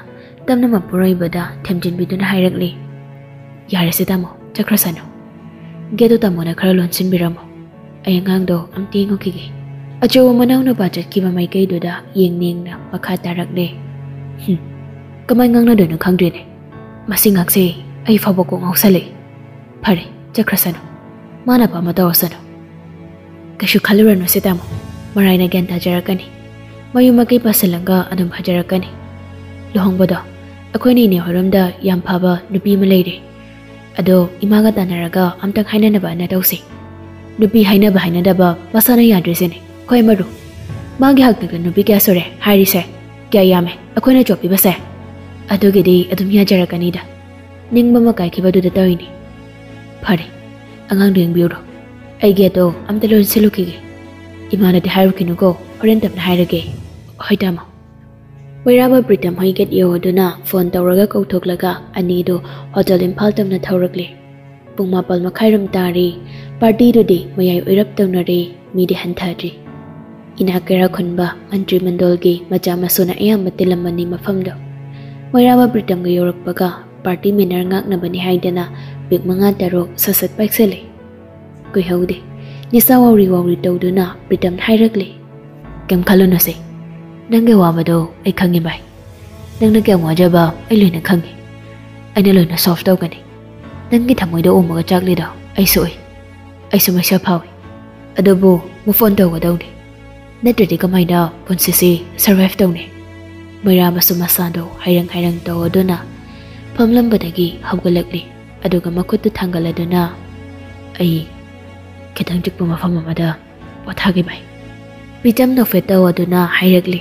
ꯇꯞꯅ ꯃꯄꯨꯔꯣꯏꯕꯗ ꯊꯦꯝꯖꯤꯟꯕꯤꯗꯨꯅ ꯍꯥꯏꯔꯛꯂꯤ꯫ "ꯌꯥꯔꯦꯁꯦ ꯇꯥꯃꯣ, ꯆꯠꯈ꯭ꯔꯁꯅꯨ꯫ ꯒꯦꯠꯇꯣ ꯇꯥꯃꯣꯅ ꯈꯔ ꯂꯣꯟꯁꯤꯟꯕꯤꯔꯝꯃꯣ꯫ ꯑꯩ ꯑꯉꯥꯡꯗꯣ ꯑꯝꯇ ꯌꯦꯡꯉꯨꯈꯤꯒꯦ꯫" ꯑꯆꯧꯕ ꯃꯅꯥꯎꯅꯨꯄꯥ ꯆꯠꯈꯤꯕ ꯃꯥꯏꯀꯩꯗꯨꯗ ꯌꯦꯡ ꯌꯦꯡꯅ ꯃꯈꯥ ꯇꯥꯔꯛꯂꯦ꯫ "ꯍꯨꯝ, ꯀꯃꯥꯏ ꯉꯥꯡꯅꯗꯣꯏꯅꯣ ꯈꯪꯗ꯭ꯔꯦꯅꯦ꯫ ꯃꯁꯤ ꯉꯥꯛꯁꯦ ꯑꯩ ꯐꯥꯎꯕ ꯀꯣꯛ ꯉꯥꯎꯁꯜꯂꯦ꯫ ꯐꯔꯦ, ꯆꯠꯈ꯭ꯔꯁꯅꯨ꯫ ꯃꯥꯅ ꯑꯄꯥꯝꯕ ꯇꯧꯔꯁꯅꯨ꯫ ꯀꯩꯁꯨ ꯈꯜꯂꯨꯔꯅꯨꯁꯦ ꯇꯥꯃꯣ꯫ ꯃꯔꯥꯏꯅ ꯒ꯭ꯌꯥꯟ ꯇꯥꯖꯔꯛꯀꯅꯤ꯫ ꯃꯌꯨꯝ ꯃꯀꯩ ꯄꯥꯁꯤꯜꯂꯒ ꯑꯗꯨꯝ ꯐꯖꯔꯛꯀꯅꯤ꯫ ꯂꯨꯍꯣꯡꯕꯗꯣ ꯑꯩꯈꯣꯏꯅ ꯏꯅꯦ ꯍꯣꯏꯔꯣꯝꯗ ꯌꯥꯝ ꯐꯕ ꯅꯨꯄꯤ ꯑꯃ ꯂꯩꯔꯦ꯫ ꯑꯗꯣ ꯏꯃꯥꯒ ꯇꯥꯟꯅꯔꯒ ꯑꯝꯇꯪ ꯍꯥꯏꯅꯅꯕ ꯑꯅ ꯇꯧꯁꯤ꯫ ꯅꯨꯄꯤ ꯍꯥꯏꯅꯕ ꯍꯥꯏꯅꯗꯕ ꯃꯁꯥꯅ ꯌꯥꯗ꯭ꯔꯤꯁꯤꯅꯦ꯫ ꯈ꯭ꯋꯥꯏ ꯃꯔꯨ, ꯃꯥꯒꯤ ꯍꯥꯛꯇꯛꯇ ꯅꯨꯄꯤ ꯀꯌꯥ ꯁꯨꯔꯦ ꯍꯥꯏꯔꯤꯁꯦ? ꯀꯌꯥ ꯌꯥꯝꯃꯦ ꯑꯩꯈꯣꯏꯅ ꯆꯣꯞꯄꯤꯕꯁꯦ? ꯑꯗꯨꯒꯤꯗꯤ ꯑꯗꯨꯝ ꯌꯥꯖꯔꯛꯀꯅꯤꯗ꯫ ꯅꯤꯡꯕ ꯑꯃ ꯀꯥꯏꯈꯤꯕꯗꯨꯗ ꯇꯧꯔꯤꯅꯤ꯫ ꯐꯔꯦ, ꯑꯉꯥꯡꯗꯣ ꯌꯦꯡꯕꯤꯔꯨꯔꯣ꯫ ꯑꯩ ꯒꯦꯠꯇꯣ ꯑꯝꯇ ꯂꯣꯟꯁꯤꯜꯂꯨꯈꯤꯒꯦ꯫ ꯏꯃꯥꯅꯗꯤ ꯍꯥꯏꯔꯨꯈꯤꯅꯨꯀꯣ, ꯍꯣꯔꯦꯟ ꯇꯞꯅ ꯍꯥꯏꯔꯒꯦ꯫ ꯍꯣꯏ ꯇꯥꯃꯣ꯫ ꯃꯩꯔꯥꯕ ꯄ꯭ꯔꯤꯇꯝ ꯍꯣꯏ ꯒꯦꯠ ꯌꯧꯗꯨꯅ ꯐꯣꯟ ꯇꯧꯔꯒ ꯀꯧꯊꯣꯛꯂꯒ ꯑꯅꯤꯗꯣ ꯍꯣꯇꯦꯜ ꯏꯝꯐꯥꯜ ꯇꯝꯅ ꯊꯧꯔꯛꯂꯦ꯫ ꯄꯨꯡ ꯃꯥꯄꯜ ꯃꯈꯥꯏꯔꯣꯝ ꯇꯥꯔꯦ꯫ ꯄꯥꯔꯇꯤꯗꯨꯗꯤ ꯃꯌꯥꯏ ꯑꯣꯏꯔꯞ ꯇꯧꯅꯔꯦ꯫ ꯃꯤꯗꯤ ꯍꯟꯊꯗ꯭ꯔꯤ꯫ ꯏꯅꯥꯛ ꯀꯩꯔꯥꯛ ꯈꯨꯟꯕ ꯃꯟꯇ꯭ꯔꯤ ꯃꯟꯗꯣꯜꯒꯤ ꯃꯆꯥ ꯃꯁꯨꯅ ꯑꯌꯥꯝꯕ ꯇꯤꯜꯂꯝꯃꯅꯤ ꯃꯐꯝꯗꯣ꯫ ꯃꯩꯔꯥꯕ ꯄ꯭ꯔꯤꯇꯝꯒ ꯌꯧꯔꯛꯄꯒ ꯄꯥꯔꯇꯤ ꯃꯦꯅꯔ ꯉꯥꯛꯅꯕꯅꯤ ꯍꯥꯏꯗꯅ ꯄꯤꯛ ꯃꯉꯥ ꯇꯔꯨꯛ ꯁꯠ ꯁꯠ ꯄꯥꯏꯁꯜꯂꯦ꯫ ꯀꯨꯏꯍꯧꯗꯦ꯫ ꯅꯤꯁꯥ ꯋꯥꯎꯔꯤ ꯋꯥꯎꯔꯤ ꯇꯧꯗꯨꯅ ꯄ꯭ꯔꯤꯇꯝꯅ ꯍꯥꯏꯔꯛꯂꯦ꯫ "ꯀꯩꯝ ꯈꯜꯂꯨꯅꯨꯁꯦ꯫ ꯅꯪꯒꯤ ꯑꯋꯥꯕꯗꯣ ꯑꯩ ꯈꯪꯉꯤ ꯚꯥꯏ꯫ ꯅꯪꯅ ꯀꯌꯥꯝ ꯋꯥꯖꯕ ꯑꯩ ꯂꯣꯏꯅ ꯈꯪꯉꯤ꯫ ꯑꯩꯅ ꯂꯣꯏꯅ ꯁꯣꯜꯚ ꯇꯧꯒꯅꯤ꯫ "ꯅꯪꯒꯤ ꯊꯃꯣꯏꯗ ꯑꯣꯝꯃꯒ ꯆꯥꯛꯂꯤꯗꯣ ꯑꯩꯁꯨ ꯎꯏ, ꯑꯩꯁꯨ ꯃꯩꯁꯥ ꯐꯥꯎꯏ꯫ ꯑꯗꯨꯕꯨ move on ꯇꯧꯒꯗꯧꯅꯤ, ꯅꯠꯇ꯭ꯔꯗꯤ ꯀꯃꯥꯏꯅ ꯄꯨꯟꯁꯤꯁꯤ survive ꯇꯧꯅꯤ?" ꯃꯩꯔꯥꯕꯁꯨ ꯃꯁꯥꯗꯣ ꯍꯥꯏꯔꯪ ꯍꯥꯏꯔꯪ ꯇꯧꯗꯨꯅ ꯐꯝꯂꯝꯕꯗꯒꯤ ꯍꯧꯒꯠꯂꯛꯂꯤ꯫ ꯑꯗꯨꯒ ꯃꯈꯨꯠꯇꯨ ꯊꯥꯡꯒꯠꯂꯗꯨꯅ, "ꯑꯩ ꯈꯤꯇꯪ ꯆꯤꯛꯄ ꯃꯐꯝ ꯑꯃꯗ ꯄꯣꯊꯥꯒꯦ ꯚꯥꯏ꯫" ꯄ꯭ꯔꯤꯇꯝ ꯅꯣꯛꯐꯦꯠ ꯇꯧꯗꯨꯅ ꯍꯥꯏꯔꯛꯂꯤ,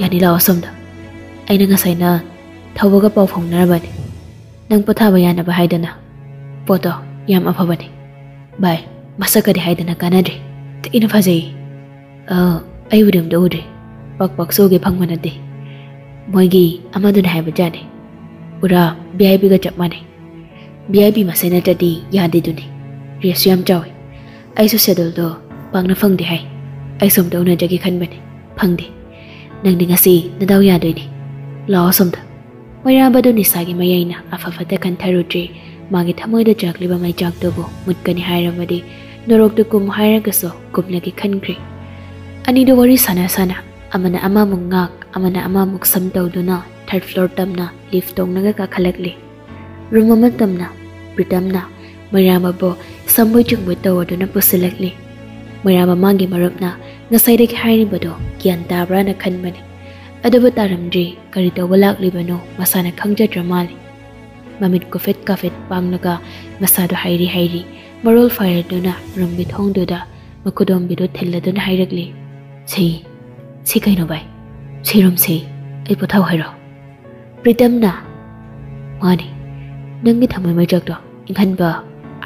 "ꯌꯥꯅꯤ, ꯂꯥꯛꯑꯣ ꯁꯣꯝꯗ꯫ ꯑꯩꯅ ꯉꯁꯥꯏꯅ ꯊꯧꯕꯒ ꯄꯥꯎ ꯐꯥꯎꯅꯔꯕꯅꯤ꯫ ꯅꯪ ꯄꯣꯊꯥꯕ ꯌꯥꯅꯕ ꯍꯥꯏꯗꯅ꯫ ꯄꯣꯠꯇꯣ ꯌꯥꯝ ꯑꯐꯕꯅꯤ꯫ ꯚꯥꯏ, ꯃꯁꯛꯀꯗꯤ ꯍꯥꯏꯗꯅ ꯀꯥꯟꯅꯗ꯭ꯔꯦ꯫ ꯊꯤꯅ ꯐꯖꯩ꯫ ꯑ, ꯑꯩꯕꯨꯗꯤ ꯑꯝꯇ ꯎꯗ꯭ꯔꯤ꯫ ꯄꯥꯛ ꯄꯥꯛꯁꯨ ꯎꯒꯦ ꯐꯪꯕ ꯅꯠꯇꯦ꯫ ꯃꯣꯏꯒꯤ ꯑꯃꯗꯨꯅ ꯍꯥꯏꯕ ꯖꯥꯠꯅꯤ꯫ ꯄꯨꯔꯥ V I P ꯒ ꯆꯞ ꯃꯥꯟꯅꯩ꯫ V I P ꯃꯁꯦꯟ ꯅꯠꯇ꯭ꯔꯗꯤ ꯌꯥꯗꯦꯗꯨꯅꯤ꯫ Rate ꯁꯨ ꯌꯥꯝ ꯆꯥꯎꯏ꯫ ꯑꯩꯁꯨ schedule ꯗꯣ ꯄꯥꯛꯅ ꯐꯪꯗꯦ ꯍꯥꯏ꯫ ꯑꯩꯁꯨ ꯑꯝꯇ ꯎꯅꯖꯒꯦ ꯈꯟꯕꯅꯤ꯫ ꯐꯪꯗꯦ꯫ ꯅꯪꯗꯤ ꯉꯁꯤ ꯅꯗꯥꯎ ꯌꯥꯗꯣꯏꯅꯤ꯫ ꯂꯥꯛꯑꯣ ꯁꯣꯝꯗ꯫" ꯃꯩꯔꯥꯕꯗꯨ ꯅꯤꯁꯥꯒꯤ ꯃꯌꯥꯏꯅ ꯑꯐ ꯐꯠꯇ ꯈꯟꯊꯔꯨꯗ꯭ꯔꯤ꯫ ꯃꯥꯒꯤ ꯊꯃꯣꯏꯗ ꯆꯥꯛꯂꯤꯕ ꯃꯩꯆꯥꯛꯇꯨꯕꯨ ꯃꯨꯠꯀꯅꯤ ꯍꯥꯏꯔꯕꯗꯤ ꯅꯣꯔꯣꯛꯇ ꯀꯨꯝꯃꯨ ꯍꯥꯏꯔꯒꯁꯨ ꯀꯨꯝꯂꯒꯦ ꯈꯟꯈ꯭ꯔꯦ꯫ ꯑꯅꯤꯗꯨ ꯋꯥꯔꯤ ꯁꯥꯟꯅ ꯁꯥꯟꯅ ꯑꯃꯅ ꯑꯃꯃꯨꯛ ꯉꯥꯛ, ꯑꯃꯅ ꯑꯃꯃꯨꯛ ꯁꯝ ꯇꯧꯗꯨꯅ third floor ꯇꯝꯅ lift ꯇꯣꯡꯂꯒ ꯀꯥꯈꯠꯂꯛꯂꯤ꯫ Room ꯑꯃ ꯇꯝꯅ ꯄ꯭ꯔꯤꯇꯝꯅ ꯃꯩꯔꯥꯕꯕꯨ ꯁꯝꯕꯣꯏ ꯆꯤꯡꯕꯣꯏ ꯇꯧꯗꯨꯅ ꯄꯨꯁꯤꯜꯂꯛꯂꯤ꯫ ꯃꯩꯔꯥꯕ ꯃꯥꯒꯤ ꯃꯔꯨꯞꯅ ꯉꯁꯥꯏꯗꯒꯤ ꯍꯥꯏꯔꯤꯕꯗꯣ ꯒ꯭ꯌꯥꯟ ꯇꯥꯕ꯭ꯔꯥꯅ ꯈꯟꯕꯅꯤ꯫ ꯑꯗꯨꯕꯨ ꯇꯥꯔꯝꯗ꯭ꯔꯤ꯫ ꯀꯔꯤ ꯇꯧꯕ ꯂꯥꯛꯂꯤꯕꯅꯣ ꯃꯁꯥꯅ ꯈꯪꯖꯗ꯭ꯔ ꯃꯥꯜꯂꯤ꯫ ꯃꯃꯤꯠ ꯀꯨꯐꯦꯠ ꯀꯥꯐꯦꯠ ꯄꯥꯡꯂꯒ ꯃꯁꯥꯗꯨ ꯍꯥꯏꯔꯤ ꯍꯥꯏꯔꯤ ꯃꯔꯣꯜ ꯐꯥꯏꯔꯗꯨꯅ room ꯒꯤ ꯊꯣꯡꯗꯨꯗ ꯃꯈꯨꯗꯣꯝꯕꯤꯗꯨ ꯊꯤꯜꯂꯗꯨꯅ ꯍꯥꯏꯔꯛꯂꯤ, "ꯁꯤ, ꯁꯤ ꯀꯩꯅꯣ ꯚꯥꯏ? ꯁꯤ room ꯁꯤ ꯑꯩ ꯄꯣꯊꯥꯎ ꯍꯥꯏꯔꯣ?" ꯄ꯭ꯔꯤꯇꯝꯅ, "ꯃꯥꯅꯤ, ꯅꯪꯒꯤ ꯊꯃꯣꯏ ꯃꯩꯆꯥꯛꯇꯣ ꯏꯪꯍꯟꯕ,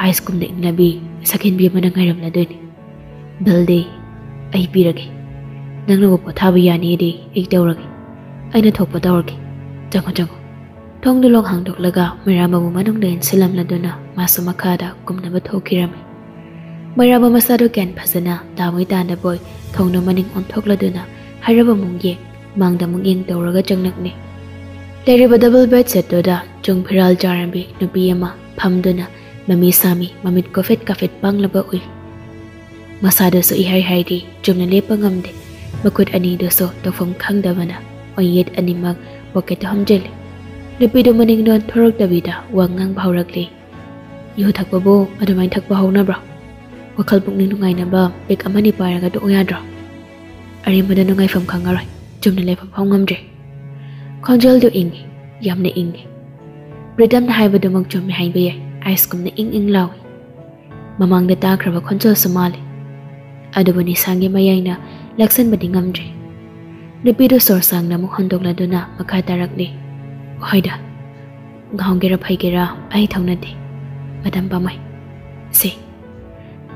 ice ꯀꯨꯝꯅ ꯏꯪꯂꯕꯤ ꯁꯛꯍꯦꯟꯕꯤ ꯑꯃꯅ ꯉꯥꯏꯔꯝꯂꯗꯣꯏꯅꯤ꯫ Bill ꯗꯤ ꯑꯩ ꯄꯤꯔꯒꯦ꯫ ꯅꯪꯅꯕꯨ ꯄꯣꯊꯥꯕ ꯌꯥꯅꯤꯗꯤ ꯑꯩ ꯇꯧꯔꯒꯦ꯫ ꯑꯩꯅ ꯊꯣꯛꯄ ꯇꯧꯔꯒꯦ꯫ ꯆꯪꯉꯣ, ꯆꯪꯉꯣ꯫" ꯊꯣꯡꯗꯨ ꯂꯣꯛ ꯍꯥꯡꯗꯣꯛꯂꯒ ꯃꯩꯔꯥꯕꯕꯨ ꯃꯅꯨꯡꯗ ꯏꯟꯁꯤꯜꯂꯝꯂꯗꯨꯅ ꯃꯥꯁꯨ ꯃꯈꯥꯗ ꯀꯨꯝꯅꯕ ꯊꯣꯛꯈꯤꯔꯝꯃꯤ꯫ ꯃꯩꯔꯥꯕ ꯃꯁꯥꯗꯨ ꯒ꯭ꯌꯥꯟ ꯐꯖꯅ ꯇꯥꯃꯣꯏ ꯇꯥꯗꯕꯣꯏ ꯊꯣꯡꯗꯨ ꯃꯅꯤꯡ ꯑꯣꯟꯊꯣꯛꯂꯗꯨꯅ ꯍꯥꯏꯔꯞ ꯑꯃꯨꯛ ꯌꯦꯡ, ꯃꯥꯡꯗ ꯑꯃꯨꯛ ꯌꯦꯡ ꯇꯧꯔꯒ ꯆꯪꯂꯛꯂꯤ꯫ ꯂꯩꯔꯤꯕ double bed set ꯇꯨꯗ ꯆꯨꯡ ꯐꯤꯔꯥꯜ ꯆꯥꯔꯝꯕꯤ ꯅꯨꯄꯤ ꯑꯃ ꯐꯝꯗꯨꯅ ꯃꯃꯤ ꯁꯥꯃꯤ, ꯃꯃꯤꯠ ꯀꯣꯐꯦꯠ ꯀꯥꯐꯦꯠ ꯄꯥꯡꯂꯕ ꯎꯏ꯫ ꯃꯁꯥꯗꯨꯁꯨ ꯏꯍꯥꯏ ꯍꯥꯏꯔꯤ, ꯆꯨꯝꯅ ꯂꯦꯞꯄ ꯉꯝꯗꯦ꯫ ꯃꯈꯨꯠ ꯑꯅꯤꯗꯨꯁꯨ ꯇꯧꯐꯝ ꯈꯪꯗꯕꯅ ꯑꯣꯏꯌꯦꯠ ꯑꯅꯤꯃꯛ pocket ꯇ ꯍꯨꯝꯖꯤꯜꯂꯤ꯫ ꯅꯨꯄꯤꯗꯨ ꯃꯅꯤꯡꯗ ꯑꯣꯟꯊꯣꯔꯛꯇꯕꯤꯗ ꯋꯥ ꯉꯥꯡꯕ ꯍꯧꯔꯛꯂꯤ꯫ ꯌꯨ ꯊꯛꯄꯕꯨ ꯑꯗꯨꯃꯥꯏꯅ ꯊꯛꯄ ꯍꯧꯅꯕ꯭ꯔꯣ? ꯋꯥꯈꯜ ꯄꯨꯛꯅꯤꯡ ꯅꯨꯡꯉꯥꯏꯅꯕ ꯄꯦꯛ ꯑꯃꯅꯤ ꯄꯥꯏꯔꯒ ꯇꯣꯛꯎ ꯌꯥꯗ꯭ꯔꯣ? ꯑꯔꯦꯝꯕꯗ ꯅꯨꯡꯉꯥꯏꯐꯝ ꯈꯪꯉꯔꯣꯏ꯫ ꯆꯨꯝꯅ ꯂꯩꯐꯝ ꯐꯥꯎ ꯉꯝꯗ꯭ꯔꯦ꯫ ꯈꯣꯟꯖꯦꯜꯗꯨ ꯏꯪꯉꯤ, ꯌꯥꯝꯅ ꯏꯪꯉꯤ꯫ ꯄ꯭ꯔꯤꯇꯝꯅ ꯍꯥꯏꯕꯗꯨꯃꯛ ꯆꯨꯝꯃꯤ ꯍꯥꯏꯕ ꯌꯥꯏ, ꯑꯥꯏꯁꯀꯨꯝꯅ ꯏꯪ ꯏꯪ ꯂꯥꯎꯏ꯫ ꯃꯃꯥꯡꯗ ꯇꯥꯈ꯭ꯔꯕ ꯈꯣꯟꯖꯦꯜꯁꯨ ꯃꯥꯜꯂꯤ꯫ ꯑꯗꯨꯕꯨ ꯅꯤꯁꯥꯒꯤ ꯃꯌꯥꯏꯅ ꯂꯥꯛꯁꯟꯕꯗꯤ ꯉꯝꯗ꯭ꯔꯦ꯫ ꯅꯨꯄꯤꯗꯨ ꯁꯣꯔ ꯁꯥꯡꯅ ꯑꯃꯨꯛ ꯍꯣꯟꯗꯣꯛꯂꯗꯨꯅ ꯃꯈꯥ ꯇꯥꯔꯛꯂꯤ, "ꯍꯣꯏꯗ, ꯉꯥꯎꯒꯦꯔꯥ ꯐꯩꯒꯦꯔꯥ ꯑꯩ ꯊꯧꯅꯗꯦ꯫ ꯃꯇꯝ ꯄꯥꯝꯃꯩ꯫ ꯁꯦ꯫"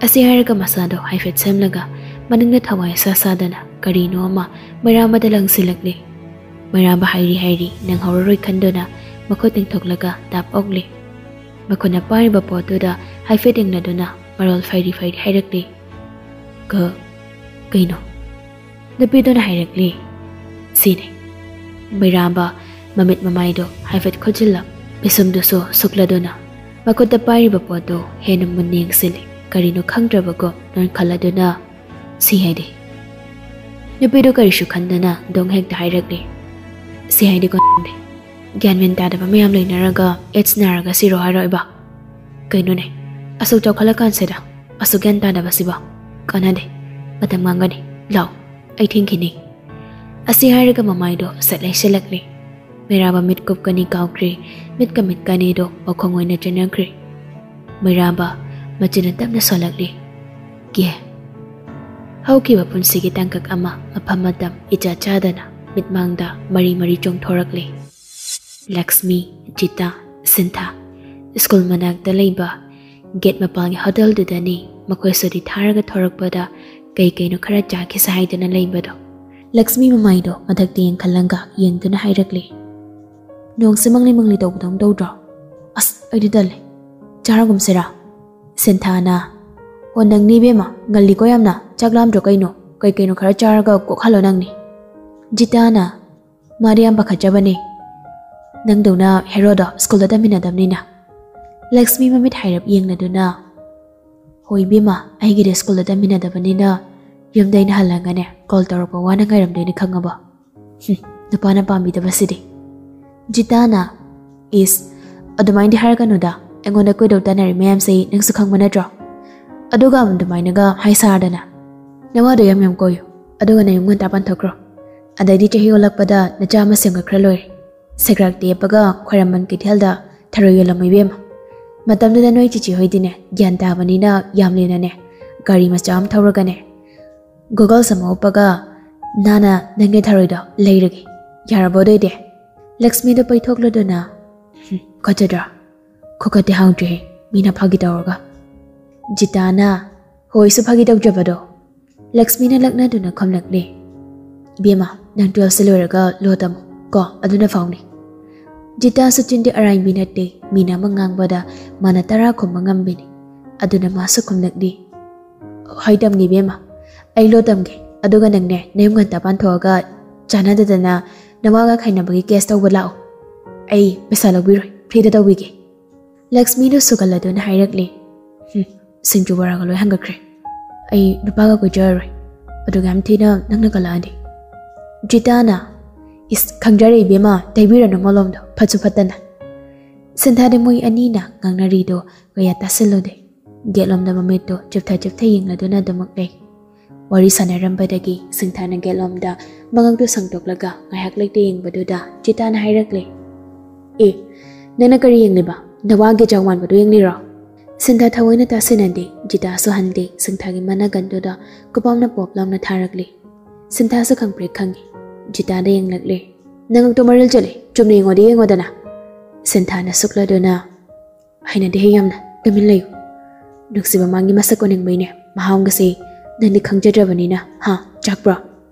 ꯑꯁꯤ ꯍꯥꯏꯔꯒ ꯃꯁꯥꯗꯣ ꯍꯥꯏꯐꯦꯠ ꯁꯦꯝꯂꯒ ꯃꯅꯤꯡꯗ ꯊꯋꯥꯏ ꯁꯥ ꯁꯥꯗꯅ ꯀꯔꯤꯅꯣ ꯑꯃ ꯃꯩꯔꯥꯕꯗ ꯂꯪꯁꯤꯜꯂꯛꯂꯤ꯫ ꯃꯩꯔꯥꯕ ꯍꯥꯏꯔꯤ ꯍꯥꯏꯔꯤ ꯅꯪꯍꯧꯔꯔꯣꯏ ꯈꯟꯗꯨꯅ ꯃꯈꯨꯠ ꯇꯤꯡꯊꯣꯛꯂꯒ ꯇꯥꯞ ꯑꯣꯛꯂꯤ꯫ ꯃꯈꯨꯠꯅ ꯄꯥꯏꯔꯤꯕ ꯄꯣꯠꯇꯨꯗ ꯍꯥꯏꯐꯦꯠ ꯌꯦꯡꯂꯗꯨꯅ ꯃꯔꯣꯜ ꯐꯩꯔꯤ ꯐꯩꯔꯤ ꯍꯥꯏꯔꯛꯂꯤ, "ꯀ-, ꯀꯩꯅꯣ?" ꯅꯨꯄꯤꯗꯨꯅ ꯍꯥꯏꯔꯛꯂꯤ, "ꯁꯤꯅꯤ꯫" ꯃꯩꯔꯥꯕ ꯃꯃꯤꯠ ꯃꯃꯥꯏꯗꯣ ꯍꯥꯏꯐꯦꯠ ꯈꯨꯠꯆꯤꯜꯂ, ꯄꯤꯁꯨꯝꯗꯨꯁꯨ ꯁꯨꯛꯂꯗꯨꯅ ꯃꯈꯨꯠꯇ ꯄꯥꯏꯔꯤꯕ ꯄꯣꯠꯇꯣ ꯍꯦꯟꯅ ꯃꯨꯟꯅ ꯌꯦꯡꯁꯤꯜꯂꯤ꯫ ꯀꯔꯤꯅꯣ ꯈꯪꯗ꯭ꯔꯕꯒꯨꯝ ꯅꯣꯟꯈꯠꯂꯗꯨꯅ, "ꯁꯤ ꯍꯥꯏꯗꯤ?" ꯅꯨꯄꯤꯗꯣ ꯀꯔꯤꯁꯨ ꯈꯟꯗꯅ ꯗꯣꯡ ꯍꯦꯛꯇ ꯍꯥꯏꯔꯛꯂꯤ, "ꯁꯤ ꯍꯥꯏꯗꯤ ꯀꯣꯟꯗꯦ꯫ ꯒ꯭ꯌꯥꯟ ꯃꯦꯟ ꯇꯥꯗꯕ ꯃꯌꯥꯝ ꯂꯩꯅꯔꯒ AIDS ꯅꯥꯔꯒ ꯁꯤꯔꯣ ꯍꯥꯏꯔꯣ ꯏꯕꯥ? ꯀꯩꯅꯣꯅꯦ, ꯑꯁꯨꯛ ꯆꯥꯎꯈꯠꯂꯀꯥꯟꯁꯤꯗ ꯑꯁꯨꯛ ꯒ꯭ꯌꯥꯟ ꯇꯥꯗꯕꯁꯤꯕꯣ? ꯀꯥꯟꯅꯗꯦ, ꯃꯇꯝ ꯃꯥꯡꯒꯅꯤ꯫ ꯂꯥꯎ, ꯑꯩ ꯊꯤꯡꯈꯤꯅꯤ꯫" ꯑꯁꯤ ꯍꯥꯏꯔꯒ ꯃꯃꯥꯏꯗꯣ ꯁꯠ ꯂꯩꯁꯤꯜꯂꯛꯂꯤ꯫ ꯃꯩꯔꯥꯕ ꯃꯤꯠ ꯀꯨꯞꯀꯅꯤ ꯀꯥꯎꯈ꯭ꯔꯦ꯫ ꯃꯤꯠꯀ ꯃꯤꯠꯀꯅꯤꯗꯣ ꯄꯥꯈꯣꯡ ꯑꯣꯏꯅ ꯆꯦꯟꯅꯈ꯭ꯔꯦ꯫ ꯃꯩꯔꯥꯕ ꯃꯆꯤꯟꯅ ꯇꯞꯅ ꯁꯣꯜꯂꯛꯂꯤ, "ꯀꯦ꯫" ꯍꯧꯈꯤꯕ ꯄꯨꯟꯁꯤꯒꯤ ꯇꯥꯡꯀꯛ ꯑꯃ ꯃꯐꯝ ꯃꯇꯝ ꯏꯆꯥ ꯆꯥꯗꯅ ꯃꯤꯠꯃꯥꯡꯗ ꯃꯔꯤ ꯃꯔꯤ ꯆꯣꯡꯊꯣꯔꯛꯂꯤ꯫ ꯂꯛꯁꯃꯤ, ꯖꯤꯇꯥ, ꯁꯤꯟꯊꯥ ꯁ꯭ꯀꯨꯜ ꯃꯅꯥꯛꯇ ꯂꯩꯕ ꯒꯦꯠ ꯃꯄꯥꯟꯒꯤ ꯍꯣꯇꯦꯜꯗꯨꯗꯅꯤ ꯃꯈꯣꯏ ꯁꯨꯇꯤ ꯊꯥꯔꯒ ꯊꯣꯔꯛꯄꯗ ꯀꯩ ꯀꯩꯅꯣ ꯈꯔ ꯆꯥꯈꯤꯁꯦ ꯍꯥꯏꯗꯨꯅ ꯂꯩꯕꯗꯣ꯫ ꯂꯛꯁꯃꯤ ꯃꯃꯥꯏꯗꯣ ꯃꯊꯛꯇ ꯌꯦꯡꯈꯠꯂꯒ ꯌꯦꯡꯗꯨꯅ ꯍꯥꯏꯔꯛꯂꯤ, "ꯅꯣꯡꯁꯦ ꯃꯪꯂꯤ ꯃꯪꯂꯤ ꯇꯧꯕꯗꯧꯅ ꯇꯧꯗ꯭ꯔꯣ? ꯑꯁ, ꯑꯩꯗꯤ ꯇꯜꯂꯦ꯫ ꯆꯥꯔꯒꯨꯝꯁꯤꯔꯥ?" ꯁꯤꯟꯊꯥꯅ, "ꯑꯣ, ꯅꯪꯅꯤ ꯏꯕꯦꯝꯃ, ꯉꯜꯂꯤꯀꯣ ꯌꯥꯝꯅ꯫ ꯆꯥꯛ ꯂꯥꯝꯗ꯭ꯔꯣ ꯀꯩꯅꯣ? ꯀꯩ ꯀꯩꯅꯣ ꯈꯔ ꯆꯥꯔꯒ ꯀꯣꯛ ꯍꯜꯂꯣ ꯅꯪꯅꯤ꯫" ꯖꯤꯇꯥꯅ, "ꯃꯥꯗꯤ ꯌꯥꯝ ꯄꯥꯈꯠꯆꯕꯅꯦ, ꯅꯪꯗꯧꯅ ꯍꯦꯔꯣꯗꯣ ꯁ꯭ꯀꯨꯜꯗ ꯇꯝꯃꯤꯟꯅꯗꯕꯅꯤꯅ꯫" ꯂꯛꯁꯃꯤ ꯃꯃꯤꯠ ꯍꯥꯏꯔꯞ ꯌꯦꯡꯂꯗꯨꯅ, "ꯍꯣꯏ ꯏꯕꯦꯝꯃ, ꯑꯩꯒꯤꯗꯤ ꯁ꯭ꯀꯨꯜꯗ ꯇꯝꯃꯤꯟꯅꯗꯕꯅꯤꯅ ꯌꯨꯝꯗ ꯑꯩꯅ ꯍꯜꯂꯒꯅꯦ ꯀꯣꯜ ꯇꯧꯔꯛꯄ ꯋꯥꯅ ꯉꯥꯏꯔꯝꯗꯣꯏꯅꯦ ꯈꯪꯉꯕꯣ?" ꯍꯨꯝ, ꯅꯨꯄꯥꯅ ꯄꯥꯝꯕꯤꯗꯕꯁꯤꯗꯤ꯫ ꯖꯤꯇꯥꯅ, "ꯏꯁ, ꯑꯗꯨꯃꯥꯏꯅꯗꯤ ꯍꯥꯏꯔꯛꯀꯅꯨꯗ, ꯑꯩꯉꯣꯟꯗ ꯀꯣꯏꯗꯧ ꯇꯥꯟꯅꯔꯤ ꯃꯌꯥꯝꯁꯦ ꯅꯪꯁꯨ ꯈꯪꯕ ꯅꯠꯇ꯭ꯔꯣ? ꯑꯗꯨꯒ ꯑꯗꯨꯃꯥꯏꯅꯒ ꯍꯥꯏ ꯁꯥꯔꯗꯅ꯫ ꯅꯋꯥꯗꯣ ꯌꯥꯝ ꯌꯥꯝ ꯀꯣꯏꯌꯨ, ꯑꯗꯨꯒ ꯅꯌꯨꯝ ꯉꯟꯇꯥ ꯄꯥꯟꯊꯣꯛꯈ꯭ꯔꯣ꯫ ꯑꯗꯩꯗꯤ ꯆꯍꯤ ꯑꯣꯜꯂꯛꯄꯗ ꯅꯆꯥ ꯑꯃ ꯁꯦꯝꯒꯠꯈ꯭ꯔ ꯂꯣꯏꯔꯦ꯫ ꯁꯦꯒ꯭ꯔꯥꯛꯇ ꯌꯦꯞꯄꯒ ꯈ꯭ꯋꯥꯏꯔꯝꯕꯟ ꯀꯩꯊꯦꯜꯗ ꯊꯔꯣꯏ ꯌꯣꯜꯂꯝꯃꯨ ꯏꯕꯦꯝꯃ꯫ ꯃꯇꯝꯗꯨꯗ ꯅꯣꯏ ꯆꯤꯆꯦ ꯍꯣꯏꯗꯤꯅꯦ, ꯒ꯭ꯌꯥꯟ ꯇꯥꯕꯅꯤꯅ ꯌꯥꯝꯂꯦꯅꯅꯦ, ꯒꯥꯔꯤ ꯃꯆꯥ ꯑꯃ ꯊꯧꯔꯒꯅꯦ, ꯒꯣꯒꯜꯁ ꯑꯃ ꯎꯞꯄꯒ ꯅꯥꯅ ꯅꯪꯒꯤ ꯊꯔꯣꯏꯗꯣ ꯂꯩꯔꯒꯦ꯫ ꯌꯥꯔꯕꯣ ꯑꯗꯨꯏꯗꯤ? ꯂꯛꯁꯃꯤꯗꯣ ꯄꯩꯊꯣꯛꯂꯗꯨꯅ, "ꯍꯨꯝ, ꯈꯣꯠꯆꯗ꯭ꯔꯣ? ꯈꯣꯠꯀꯠꯇꯦ, ꯍꯥꯎꯗ꯭ꯔꯤꯍꯦ, ꯃꯤꯅ ꯐꯥꯒꯤ ꯇꯧꯔꯒ꯫" ꯖꯤꯇꯥꯅ, "ꯍꯣꯏꯁꯨ ꯐꯥꯒꯤ ꯇꯧꯖꯕꯗꯣ?" ꯂꯛꯁꯃꯤꯅ ꯂꯛꯅꯗꯨꯅ ꯈꯨꯝꯂꯛꯂꯦ, "ꯏꯕꯦꯝꯃ, ꯅꯪ ꯇꯨꯋꯦꯜꯐꯁꯦ ꯂꯣꯏꯔꯒ ꯂꯣ ꯇꯝꯃꯨ ꯀꯣ, ꯑꯗꯨꯅ ꯐꯥꯎꯅꯤ꯫" ꯖꯤꯇꯥꯁꯨ ꯆꯤꯟꯗꯤ ꯑꯔꯥꯏꯕꯤ ꯅꯠꯇꯦ, ꯃꯤꯅ ꯑꯃ ꯉꯥꯡꯕꯗ ꯃꯥꯅ ꯇꯔꯥ ꯈꯨꯝꯕ ꯉꯝꯕꯤꯅꯤ꯫ ꯑꯗꯨꯅ ꯃꯥꯁꯨ ꯈꯨꯝꯂꯛꯂꯤ, "ꯍꯣꯏ ꯇꯝꯒꯦ ꯏꯕꯦꯝꯃ, ꯑꯩ ꯂꯣ ꯇꯝꯒꯦ, ꯑꯗꯨꯒ ꯅꯪꯅꯦ ꯅꯌꯨꯝ ꯉꯟꯇꯥ ꯄꯥꯟꯊꯣꯛꯑꯒ ꯆꯥꯟꯅꯗꯗꯅ ꯅꯋꯥꯒ ꯈꯥꯏꯅꯕꯒꯤ ꯀꯦꯁ ꯇꯧꯕ ꯂꯥꯛꯑꯣ꯫ ꯑꯩ ꯄꯩꯁꯥ ꯂꯧꯕꯤꯔꯣꯏ, ꯐ꯭ꯔꯤꯗ ꯇꯧꯕꯤꯒꯦ꯫" ꯂꯛꯁꯃꯤꯗꯨ ꯁꯨꯒꯜꯂꯗꯨꯅ ꯍꯥꯏꯔꯛꯂꯤ, "ꯍꯨꯝ, ꯁꯤꯡꯖꯨ ꯕꯣꯔꯥꯒ ꯂꯣꯏ ꯍꯪꯒꯠꯈ꯭ꯔꯦ꯫ ꯑꯩ ꯅꯨꯄꯥꯒ ꯀꯣꯏꯖꯔꯔꯣꯏ, ꯑꯗꯨꯒ ꯌꯥꯝ ꯊꯤꯅ ꯅꯪꯅ ꯀꯜꯂꯛꯑꯗꯤ꯫" ꯖꯤꯇꯥꯅ, "ꯏꯁ, ꯈꯪꯖꯔꯦ ꯏꯕꯦꯝꯃ, ꯇꯩꯕꯤꯔꯅꯨ ꯃꯣꯂꯣꯝꯗꯣ, ꯐꯠꯁꯨ ꯐꯠꯇꯅ꯫" ꯁꯤꯟꯊꯥꯗꯤ ꯃꯣꯏ ꯑꯅꯤꯅ ꯉꯥꯡꯅꯔꯤꯗꯣ ꯀꯌꯥ ꯇꯥꯁꯤꯜꯂꯨꯗꯦ꯫ ꯒꯦꯠꯂꯣꯝꯗ ꯃꯃꯤꯠꯇꯣ ꯆꯤꯞꯊ ꯆꯤꯞꯊ ꯌꯦꯡꯂꯗꯨꯅ ꯑꯗꯨꯃꯛ ꯂꯩ꯫ ꯋꯥꯔꯤ ꯁꯥꯟꯅꯔꯝꯕꯗꯒꯤ ꯁꯤꯡꯊꯥꯅ ꯒꯦꯠꯂꯣꯝꯗ ꯃꯉꯛꯇꯨ ꯁꯪꯗꯣꯛꯂꯒ ꯉꯥꯏꯍꯥꯛ ꯂꯩꯇ ꯌꯦꯡꯕꯗꯨꯗ ꯖꯤꯇꯥꯅ ꯍꯥꯏꯔꯛꯂꯦ, "ꯑꯦ, ꯅꯪꯅ ꯀꯔꯤ ꯌꯦꯡꯂꯤꯕ? ꯅꯋꯥꯒꯤ ꯆꯥꯎ ꯃꯥꯟꯕꯗꯨ ꯌꯦꯡꯂꯤꯔꯣ?" ꯁꯤꯟꯊꯥ ꯊꯑꯣꯏꯅ ꯇꯥꯁꯤꯟꯅꯗꯦ, ꯖꯤꯇꯥꯁꯨ ꯍꯟꯗꯦ꯫ ꯁꯤꯡꯊꯥꯒꯤ ꯃꯅꯥꯒꯟꯗꯨꯗ ꯈꯨꯄꯥꯝꯅ ꯄꯣꯞ ꯂꯥꯎꯅ ꯊꯥꯔꯛꯂꯦ꯫ ꯁꯤꯟꯊꯥꯁꯨ ꯈꯪꯄ꯭ꯔꯦꯛ ꯈꯪꯉꯤ꯫ ꯖꯤꯇꯥꯗ ꯌꯦꯡꯂꯛꯂꯦ꯫ "ꯅꯉꯛꯇꯣ ꯃꯔꯤꯜ ꯆꯠꯂꯦ, ꯆꯨꯝꯅ ꯌꯦꯡꯉꯣꯗꯤ ꯌꯦꯡꯉꯣꯗꯅ꯫" ꯁꯤꯟꯊꯥꯅ ꯁꯨꯛꯂꯗꯨꯅ, "ꯍꯩꯅꯗꯦ ꯍꯦ ꯌꯥꯝꯅ, ꯇꯨꯃꯤꯟ ꯂꯩꯌꯨ꯫ ꯅꯨꯡꯁꯤꯕ ꯃꯥꯡꯒꯤ ꯃꯁꯛ ꯎꯅꯤꯡꯕꯩꯅꯦ, ꯃꯍꯥꯎꯒꯁꯦ ꯅꯪꯗꯤ ꯈꯪꯖꯗ꯭ꯔꯕꯅꯤꯅ, ꯍꯥ, ꯆꯥꯛꯄ꯭ꯔꯣ?"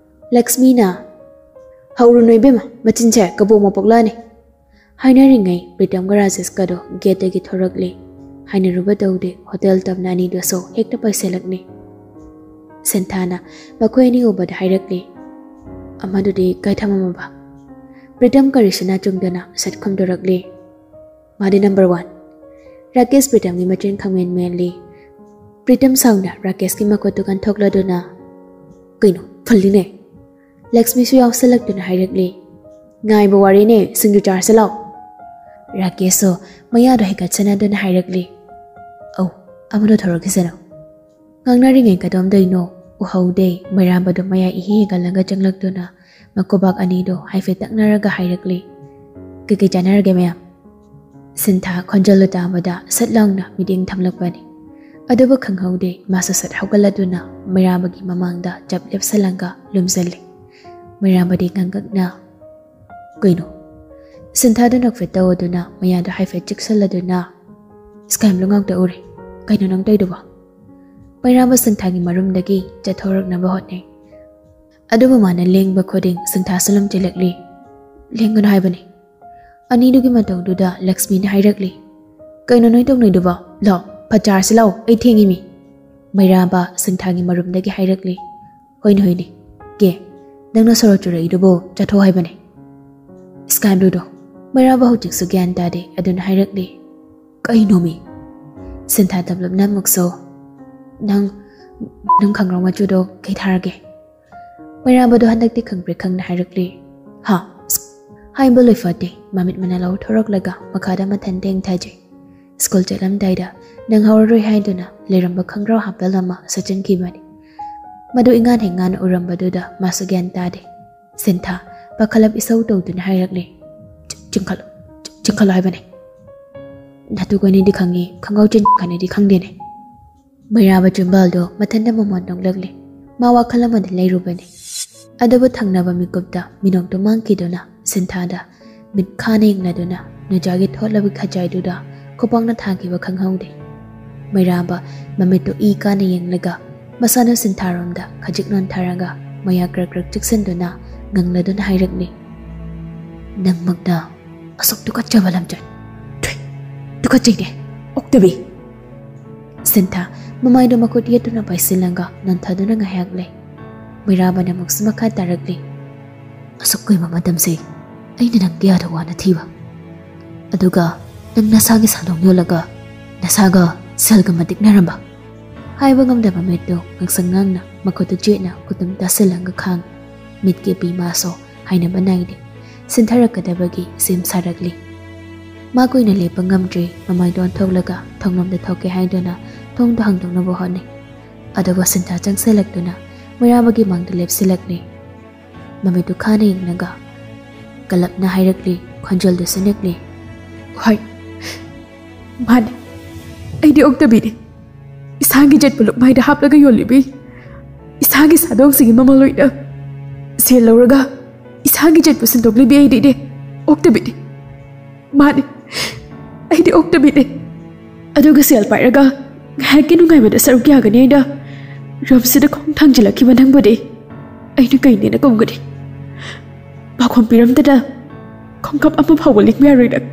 ꯂꯛꯁꯃꯤꯅ, "ꯍꯧꯔꯨꯅꯨ ꯏꯕꯦꯝꯃ, ꯃꯆꯤꯟꯁꯦ ꯀꯕꯣꯛ ꯃꯄꯣꯛꯂꯥꯅꯤ꯫" ꯍꯥꯏꯅꯔꯤꯉꯩ ꯄ꯭ꯔꯤꯇꯝꯒ ꯔꯥꯖꯦꯁꯀꯗꯣ ꯒꯦꯠꯇꯒꯤ ꯊꯣꯔꯛꯂꯦ꯫ ꯍꯥꯏꯅꯔꯨꯕ ꯇꯧꯗꯦ, ꯍꯣꯇꯦꯜ ꯇꯝꯅ ꯑꯅꯤꯗꯨꯁꯨ ꯍꯦꯛꯇ ꯄꯥꯏꯁꯤꯜꯂꯛꯂꯦ꯫ ꯁꯤꯟꯊꯥꯅ ꯃꯈꯣꯏ ꯑꯅꯤ ꯎꯕꯗ ꯍꯥꯏꯔꯛꯂꯦ, "ꯑꯃꯗꯨꯗꯤ ꯀꯥꯏ ꯊꯝꯃꯝꯃꯕ?" ꯄ꯭ꯔꯤꯇꯝ ꯀꯔꯤꯁꯨꯅꯥ ꯆꯨꯝꯗꯅ ꯁꯠ ꯈꯨꯝꯗꯣꯔꯛꯂꯦ, "ꯃꯥꯗꯤ ꯅꯝꯕꯔ ꯋꯥꯟ꯫" ꯔꯥꯀꯦꯁ ꯄ꯭ꯔꯤꯇꯝꯒꯤ ꯃꯆꯤꯟ ꯈꯪꯃꯦꯟ ꯃꯦꯜꯂꯤ꯫ ꯄ꯭ꯔꯤꯇꯝ ꯁꯥꯎꯅ ꯔꯥꯀꯦꯁꯀꯤ ꯃꯈꯨꯠꯇꯨ ꯀꯟꯊꯣꯛꯂꯗꯨꯅ, "ꯀꯩꯅꯣ, ꯐꯨꯜꯂꯤꯅꯦ?" ꯂꯛꯁꯃꯤꯁꯨ ꯌꯥꯎꯁꯜꯂꯛꯇꯨꯅ ꯍꯥꯏꯔꯛꯂꯤ, "ꯉꯥꯏꯕ ꯋꯥꯔꯦꯅꯦ, ꯁꯤꯡꯖꯨ ꯆꯥꯔꯁꯤ ꯂꯥꯎ꯫" ꯔꯥꯀꯦꯁꯁꯨ ꯃꯌꯥꯗꯣ ꯍꯥꯏꯒꯠꯁꯅꯗꯨꯅ ꯍꯥꯏꯔꯛꯂꯤ, "ꯑꯧ, ꯑꯃꯗꯣ ꯊꯣꯔꯛꯈꯤꯁꯅꯨ"꯫ ꯉꯥꯡꯅꯔꯤꯉꯩ ꯀꯗꯣꯝꯗꯩꯅꯣ ꯎꯍꯧꯗꯦ, ꯃꯩꯔꯥꯕꯗꯣ ꯃꯌꯥ ꯏꯍꯤ ꯍꯤꯒꯠꯂꯒ ꯆꯪꯂꯛꯇꯨꯅ ꯃꯀꯣꯕꯥꯛ ꯑꯅꯤꯗꯣ ꯍꯥꯏꯐꯦꯠ ꯇꯛꯅꯔꯒ ꯍꯥꯏꯔꯛꯂꯤ, "ꯀꯩꯀꯩ ꯆꯥꯟꯅꯔꯒꯦ ꯃꯌꯥꯝ?" ꯁꯤꯟꯊꯥ ꯈꯣꯟꯖꯦꯜꯗꯨ ꯇꯥꯕꯗ ꯁꯠ ꯂꯥꯎꯅ ꯃꯤꯠꯌꯦꯡ ꯊꯝꯂꯛꯄꯅꯤ꯫ ꯑꯗꯨꯕꯨ ꯈꯪꯍꯧꯗꯦ, ꯃꯥꯁꯨ ꯁꯠ ꯍꯧꯒꯠꯂꯗꯨꯅ ꯃꯩꯔꯥꯕꯒꯤ ꯃꯃꯥꯡꯗ ꯆꯞ ꯂꯦꯞꯁꯜꯂꯒ ꯂꯨꯝꯖꯜꯂꯤ꯫ ꯃꯩꯔꯥꯕꯗꯤ ꯉꯥꯡꯉꯛꯅ, "ꯀꯩꯅꯣ?" ꯁꯤꯟꯊꯥꯗꯨ ꯅꯣꯛꯐꯦꯠ ꯇꯧꯗꯨꯅ ꯃꯌꯥꯗꯨ ꯍꯥꯏꯐꯦꯠ ꯆꯤꯛꯁꯜꯂꯗꯨꯅ, "ꯁ꯭ꯀꯥꯏ ꯕ꯭ꯂꯨ ꯉꯥꯛꯇ ꯎꯔꯦ꯫ ꯀꯩꯅꯣ ꯅꯪ ꯇꯧꯏꯗꯨꯕꯣ?" ꯃꯩꯔꯥꯕ ꯁꯤꯟꯊꯥꯒꯤ ꯃꯔꯨꯝꯗꯒꯤ ꯆꯠꯊꯣꯔꯛꯅꯕ ꯍꯣꯠꯅꯩ꯫ ꯑꯗꯨꯕꯨ ꯃꯥꯅ ꯂꯦꯡꯕ ꯈꯨꯗꯤꯡ ꯁꯤꯟꯊꯥꯁꯨ ꯂꯨꯝ ꯆꯦꯜꯂꯛꯂꯤ꯫ "ꯂꯦꯡꯒꯅꯨ ꯍꯥꯏꯕꯅꯤ"꯫ ꯑꯅꯤꯗꯨꯒꯤ ꯃꯇꯧꯗꯨꯗ ꯂꯛꯁꯃꯤꯅ ꯍꯥꯏꯔꯛꯂꯤ, "ꯀꯩꯅꯣ ꯅꯣꯏ ꯇꯧꯅꯩꯗꯨꯕꯣ? ꯂꯥꯎ, ꯐꯠ ꯆꯥꯔꯁꯤ ꯂꯥꯎ, ꯑꯩ ꯊꯦꯡꯉꯤꯃꯤ"꯫ ꯃꯩꯔꯥꯕ ꯁꯤꯟꯊꯥꯒꯤ ꯃꯔꯨꯝꯗꯒꯤ ꯍꯥꯏꯔꯛꯂꯤ, "ꯍꯣꯏꯅꯦ, ꯍꯣꯏꯅꯦ꯫ ꯀꯦ, ꯅꯪꯅ ꯁꯣꯔꯣ ꯆꯨꯔꯛꯏꯗꯨꯕꯨ ꯆꯥꯊꯣꯛ ꯍꯥꯏꯕꯅꯦ"꯫ ꯁ꯭ꯀꯥꯏ ꯕ꯭ꯂꯨꯗꯣ꯫ ꯃꯩꯔꯥꯕ ꯍꯧꯖꯤꯛꯁꯨ ꯒ꯭ꯌꯥꯟ ꯇꯥꯗꯦ, ꯑꯗꯨꯅ ꯍꯥꯏꯔꯛꯂꯤ, "ꯀꯩꯅꯣꯃꯤ?" ꯁꯤꯟꯊꯥ ꯇꯞꯂꯞꯅ ꯑꯃꯨꯛꯁꯨ, "ꯅꯪ, ꯅꯪ ꯈꯪꯒ꯭ꯔꯧ ꯃꯆꯨꯗꯣ ꯀꯩ ꯊꯥꯔꯒꯦ?" ꯃꯩꯔꯥꯕꯗꯣ ꯍꯟꯗꯛꯇꯤ ꯈꯪꯄ꯭ꯔꯦꯛ ꯈꯪꯅ ꯍꯥꯏꯔꯛꯂꯤ, "ꯍꯥ?" ꯍꯥꯏꯕ ꯂꯣꯏꯐꯥꯠꯇꯦ, ꯃꯃꯤꯠ ꯃꯅꯥ ꯂꯧꯊꯣꯔꯛꯂꯒ ꯃꯈꯥꯗ ꯃꯊꯟꯇ ꯏꯪꯊꯖꯩ꯫ ꯁ꯭ꯀꯨꯜ ꯆꯠꯂꯝꯗꯥꯏꯗ ꯅꯪꯍꯧꯔꯔꯣꯏ ꯍꯥꯏꯗꯨꯅ ꯂꯩꯔꯝꯕ ꯈꯪꯒ꯭ꯔꯧ ꯍꯥꯞꯄꯦꯜ ꯑꯃ ꯁꯨꯠꯆꯤꯟꯈꯤꯕꯅꯤ꯫ ꯃꯗꯨ ꯏꯉꯥꯟ ꯍꯦꯛ ꯉꯥꯟꯅ ꯎꯔꯝꯕꯗꯨꯗ ꯃꯥꯁꯨ ꯒ꯭ꯌꯥꯟ ꯇꯥꯗꯦ꯫ ꯁꯤꯟꯊꯥ ꯄꯥꯈꯠꯂꯞ ꯏꯁꯧ ꯇꯧꯗꯨꯅ ꯍꯥꯏꯔꯛꯂꯦ, "ꯆꯤꯡꯈꯠꯂꯨ, ꯆꯤꯡꯈꯠꯂꯨ ꯍꯥꯏꯕꯅꯦ꯫ ꯅꯇꯨ ꯀꯣꯏꯅꯤꯗꯤ ꯈꯪꯉꯤ, ꯈꯪꯒꯧ ꯆꯤꯟꯈꯠꯅꯤꯗꯤ ꯈꯪꯗꯦꯅꯦ"꯫ ꯃꯩꯔꯥꯕ ꯆꯨꯝꯕꯥꯜꯗꯣ ꯃꯊꯟꯇ ꯃꯃꯣꯟ ꯅꯣꯛꯂꯛꯂꯦ꯫ ꯃꯥ ꯋꯥꯈꯜ ꯑꯃꯗ ꯂꯩꯔꯨꯕꯅꯤ꯫ ꯑꯗꯨꯕꯨ ꯊꯪꯅꯕ ꯃꯤꯀꯨꯞꯇ ꯃꯤꯅꯣꯛꯇꯨ ꯃꯥꯡꯈꯤꯗꯨꯅ ꯁꯤꯟꯊꯥꯗ ꯃꯤꯠ ꯈꯥꯅ ꯌꯦꯡꯅꯗꯨꯅ ꯅꯨꯖꯥꯒꯤ ꯊꯣꯠꯂꯕ ꯈꯖꯥꯏꯗꯨꯗ ꯈꯨꯄꯥꯛꯅ ꯊꯥꯈꯤꯕ ꯈꯪꯍꯧꯗꯦ꯫ ꯃꯩꯔꯥꯕ ꯃꯃꯤꯠꯇꯨ ꯏ ꯀꯥꯅ ꯌꯦꯡꯂꯒ ꯃꯁꯥꯅ ꯁꯤꯟꯊꯥꯔꯣꯝꯗ ꯈꯖꯤꯛ ꯅꯣꯟꯊꯔꯒ ꯃꯌꯥ ꯀ꯭ꯔꯛ ꯀ꯭ꯔꯛ ꯆꯤꯛꯁꯤꯟꯗꯨꯅ ꯉꯪꯂꯗꯨꯅ ꯍꯥꯏꯔꯛꯂꯤ, "ꯅꯪꯃꯛꯅ ꯑꯁꯨꯛ ꯇꯨꯀꯠꯆꯕ ꯂꯝꯆꯠ! ꯊꯨꯏ! ꯇꯨꯀꯠꯆꯩꯅꯦ! ꯑꯣꯛꯇꯕꯤ!" ꯁꯤꯟꯊꯥ ꯃꯃꯥꯏꯗꯨ ꯃꯈꯨꯠ ꯌꯦꯠꯇꯨꯅ ꯄꯥꯏꯁꯤꯜꯂꯒ ꯅꯣꯟꯊꯗꯨꯅ ꯉꯥꯏꯍꯥꯛ ꯂꯩ꯫ ꯃꯩꯔꯥꯕꯅ ꯑꯃꯨꯛꯁꯨ ꯃꯈꯥ ꯇꯥꯔꯛꯂꯤ, "ꯑꯁꯨꯛ ꯀꯨꯏꯕ ꯃꯇꯝꯁꯦ ꯑꯩꯅ ꯅꯪ ꯀꯌꯥꯗ ꯋꯥꯅ ꯊꯤꯕ, ꯑꯗꯨꯒ ꯅꯪ ꯅꯁꯥꯒꯤ ꯁꯥꯗꯣꯡ ꯌꯣꯜꯂꯒ ꯅꯁꯥꯒ ꯁꯦꯜꯒ ꯃꯇꯤꯛꯅꯔꯝꯕ" ꯍꯥꯏꯕ ꯉꯝꯗꯕ ꯃꯤꯠꯇꯨ ꯉꯥꯡꯁꯪ ꯉꯥꯡꯅ ꯃꯈꯨꯠꯇꯨ ꯆꯦꯠꯅ ꯈꯨꯇꯨꯝ ꯇꯥꯁꯤꯜꯂꯒ ꯈꯥꯡ꯫ ꯃꯤꯠꯀꯤ ꯄꯤ ꯃꯥꯁꯨ ꯍꯥꯏꯅꯕ ꯅꯥꯏꯗꯦ꯫ ꯁꯤꯟꯊꯔꯛꯀꯗꯕꯒꯤ ꯁꯦꯝ ꯁꯥꯔꯛꯂꯤ꯫ ꯃꯥ ꯀꯨꯏꯅ ꯂꯦꯞꯄ ꯉꯝꯗ꯭ꯔꯦ꯫ ꯃꯃꯥꯏꯗꯣ ꯑꯣꯟꯊꯣꯛꯂꯒ ꯊꯣꯡꯂꯣꯝꯗ ꯊꯣꯛꯀꯦ ꯍꯥꯏꯗꯨꯅ ꯊꯣꯡꯗꯣ ꯍꯥꯡꯗꯣꯛꯅꯕ ꯍꯣꯠꯅꯩ꯫ ꯑꯗꯨꯒ ꯁꯤꯟꯊꯥ ꯆꯪꯁꯤꯜꯂꯛꯇꯨꯅ ꯃꯩꯔꯥꯕꯒꯤ ꯃꯥꯡꯗ ꯂꯦꯞꯁꯤꯜꯂꯛꯂꯦ꯫ ꯃꯃꯤꯠꯇꯨ ꯈꯥꯅ ꯌꯦꯡꯂꯒ ꯀꯂꯞꯅ ꯍꯥꯏꯔꯛꯂꯤ, ꯈꯣꯟꯖꯦꯜꯗꯨ ꯁꯤꯅꯛꯂꯤ꯫ "ꯍꯣꯏ, ꯃꯥꯅꯦ, ꯑꯩꯗꯤ ꯑꯣꯛꯇꯕꯤꯅꯦ꯫ ꯏꯁꯥꯒꯤ ꯖꯦꯠꯄꯨ ꯂꯨꯛꯃꯥꯏꯗ ꯍꯥꯞꯂꯒ ꯌꯣꯜꯂꯤꯕꯤ, ꯏꯁꯥꯒꯤ ꯁꯥꯗꯣꯡꯁꯤꯡꯒꯤ ꯃꯃꯜ ꯑꯣꯏꯅ ꯁꯦꯜ ꯂꯧꯔꯒ ꯏꯁꯥꯒꯤ ꯖꯦꯠꯄꯨ ꯁꯤꯟꯗꯣꯛꯂꯤꯕꯤ ꯑꯩꯗꯤꯅꯦ, ꯑꯣꯛꯇꯕꯤꯅꯦ꯫ ꯃꯥꯅꯦ, ꯑꯩꯗꯤ ꯑꯣꯛꯇꯕꯤꯅꯦ꯫ ꯑꯗꯨꯒ ꯁꯦꯜ ꯄꯥꯏꯔꯒ ꯉꯥꯏꯍꯥꯛꯀꯤ ꯅꯨꯡꯉꯥꯏꯕꯗ ꯁꯔꯨꯛ ꯌꯥꯒꯅꯤ ꯍꯥꯏꯅ ꯔꯝꯁꯤꯗ ꯈꯣꯡ ꯊꯥꯡꯖꯤꯜꯂꯛꯈꯤꯕ ꯅꯪꯕꯨꯗꯤ ꯑꯩꯅ ꯀꯩꯅꯦꯅ ꯀꯧꯒꯅꯤ? ꯄꯥꯈꯣꯟ ꯄꯤꯔꯝꯗꯅ ꯈꯣꯡꯀꯞ ꯑꯃ ꯐꯥꯎꯕ ꯂꯤꯡꯕ ꯌꯥꯔꯣꯏ ꯅꯪ꯫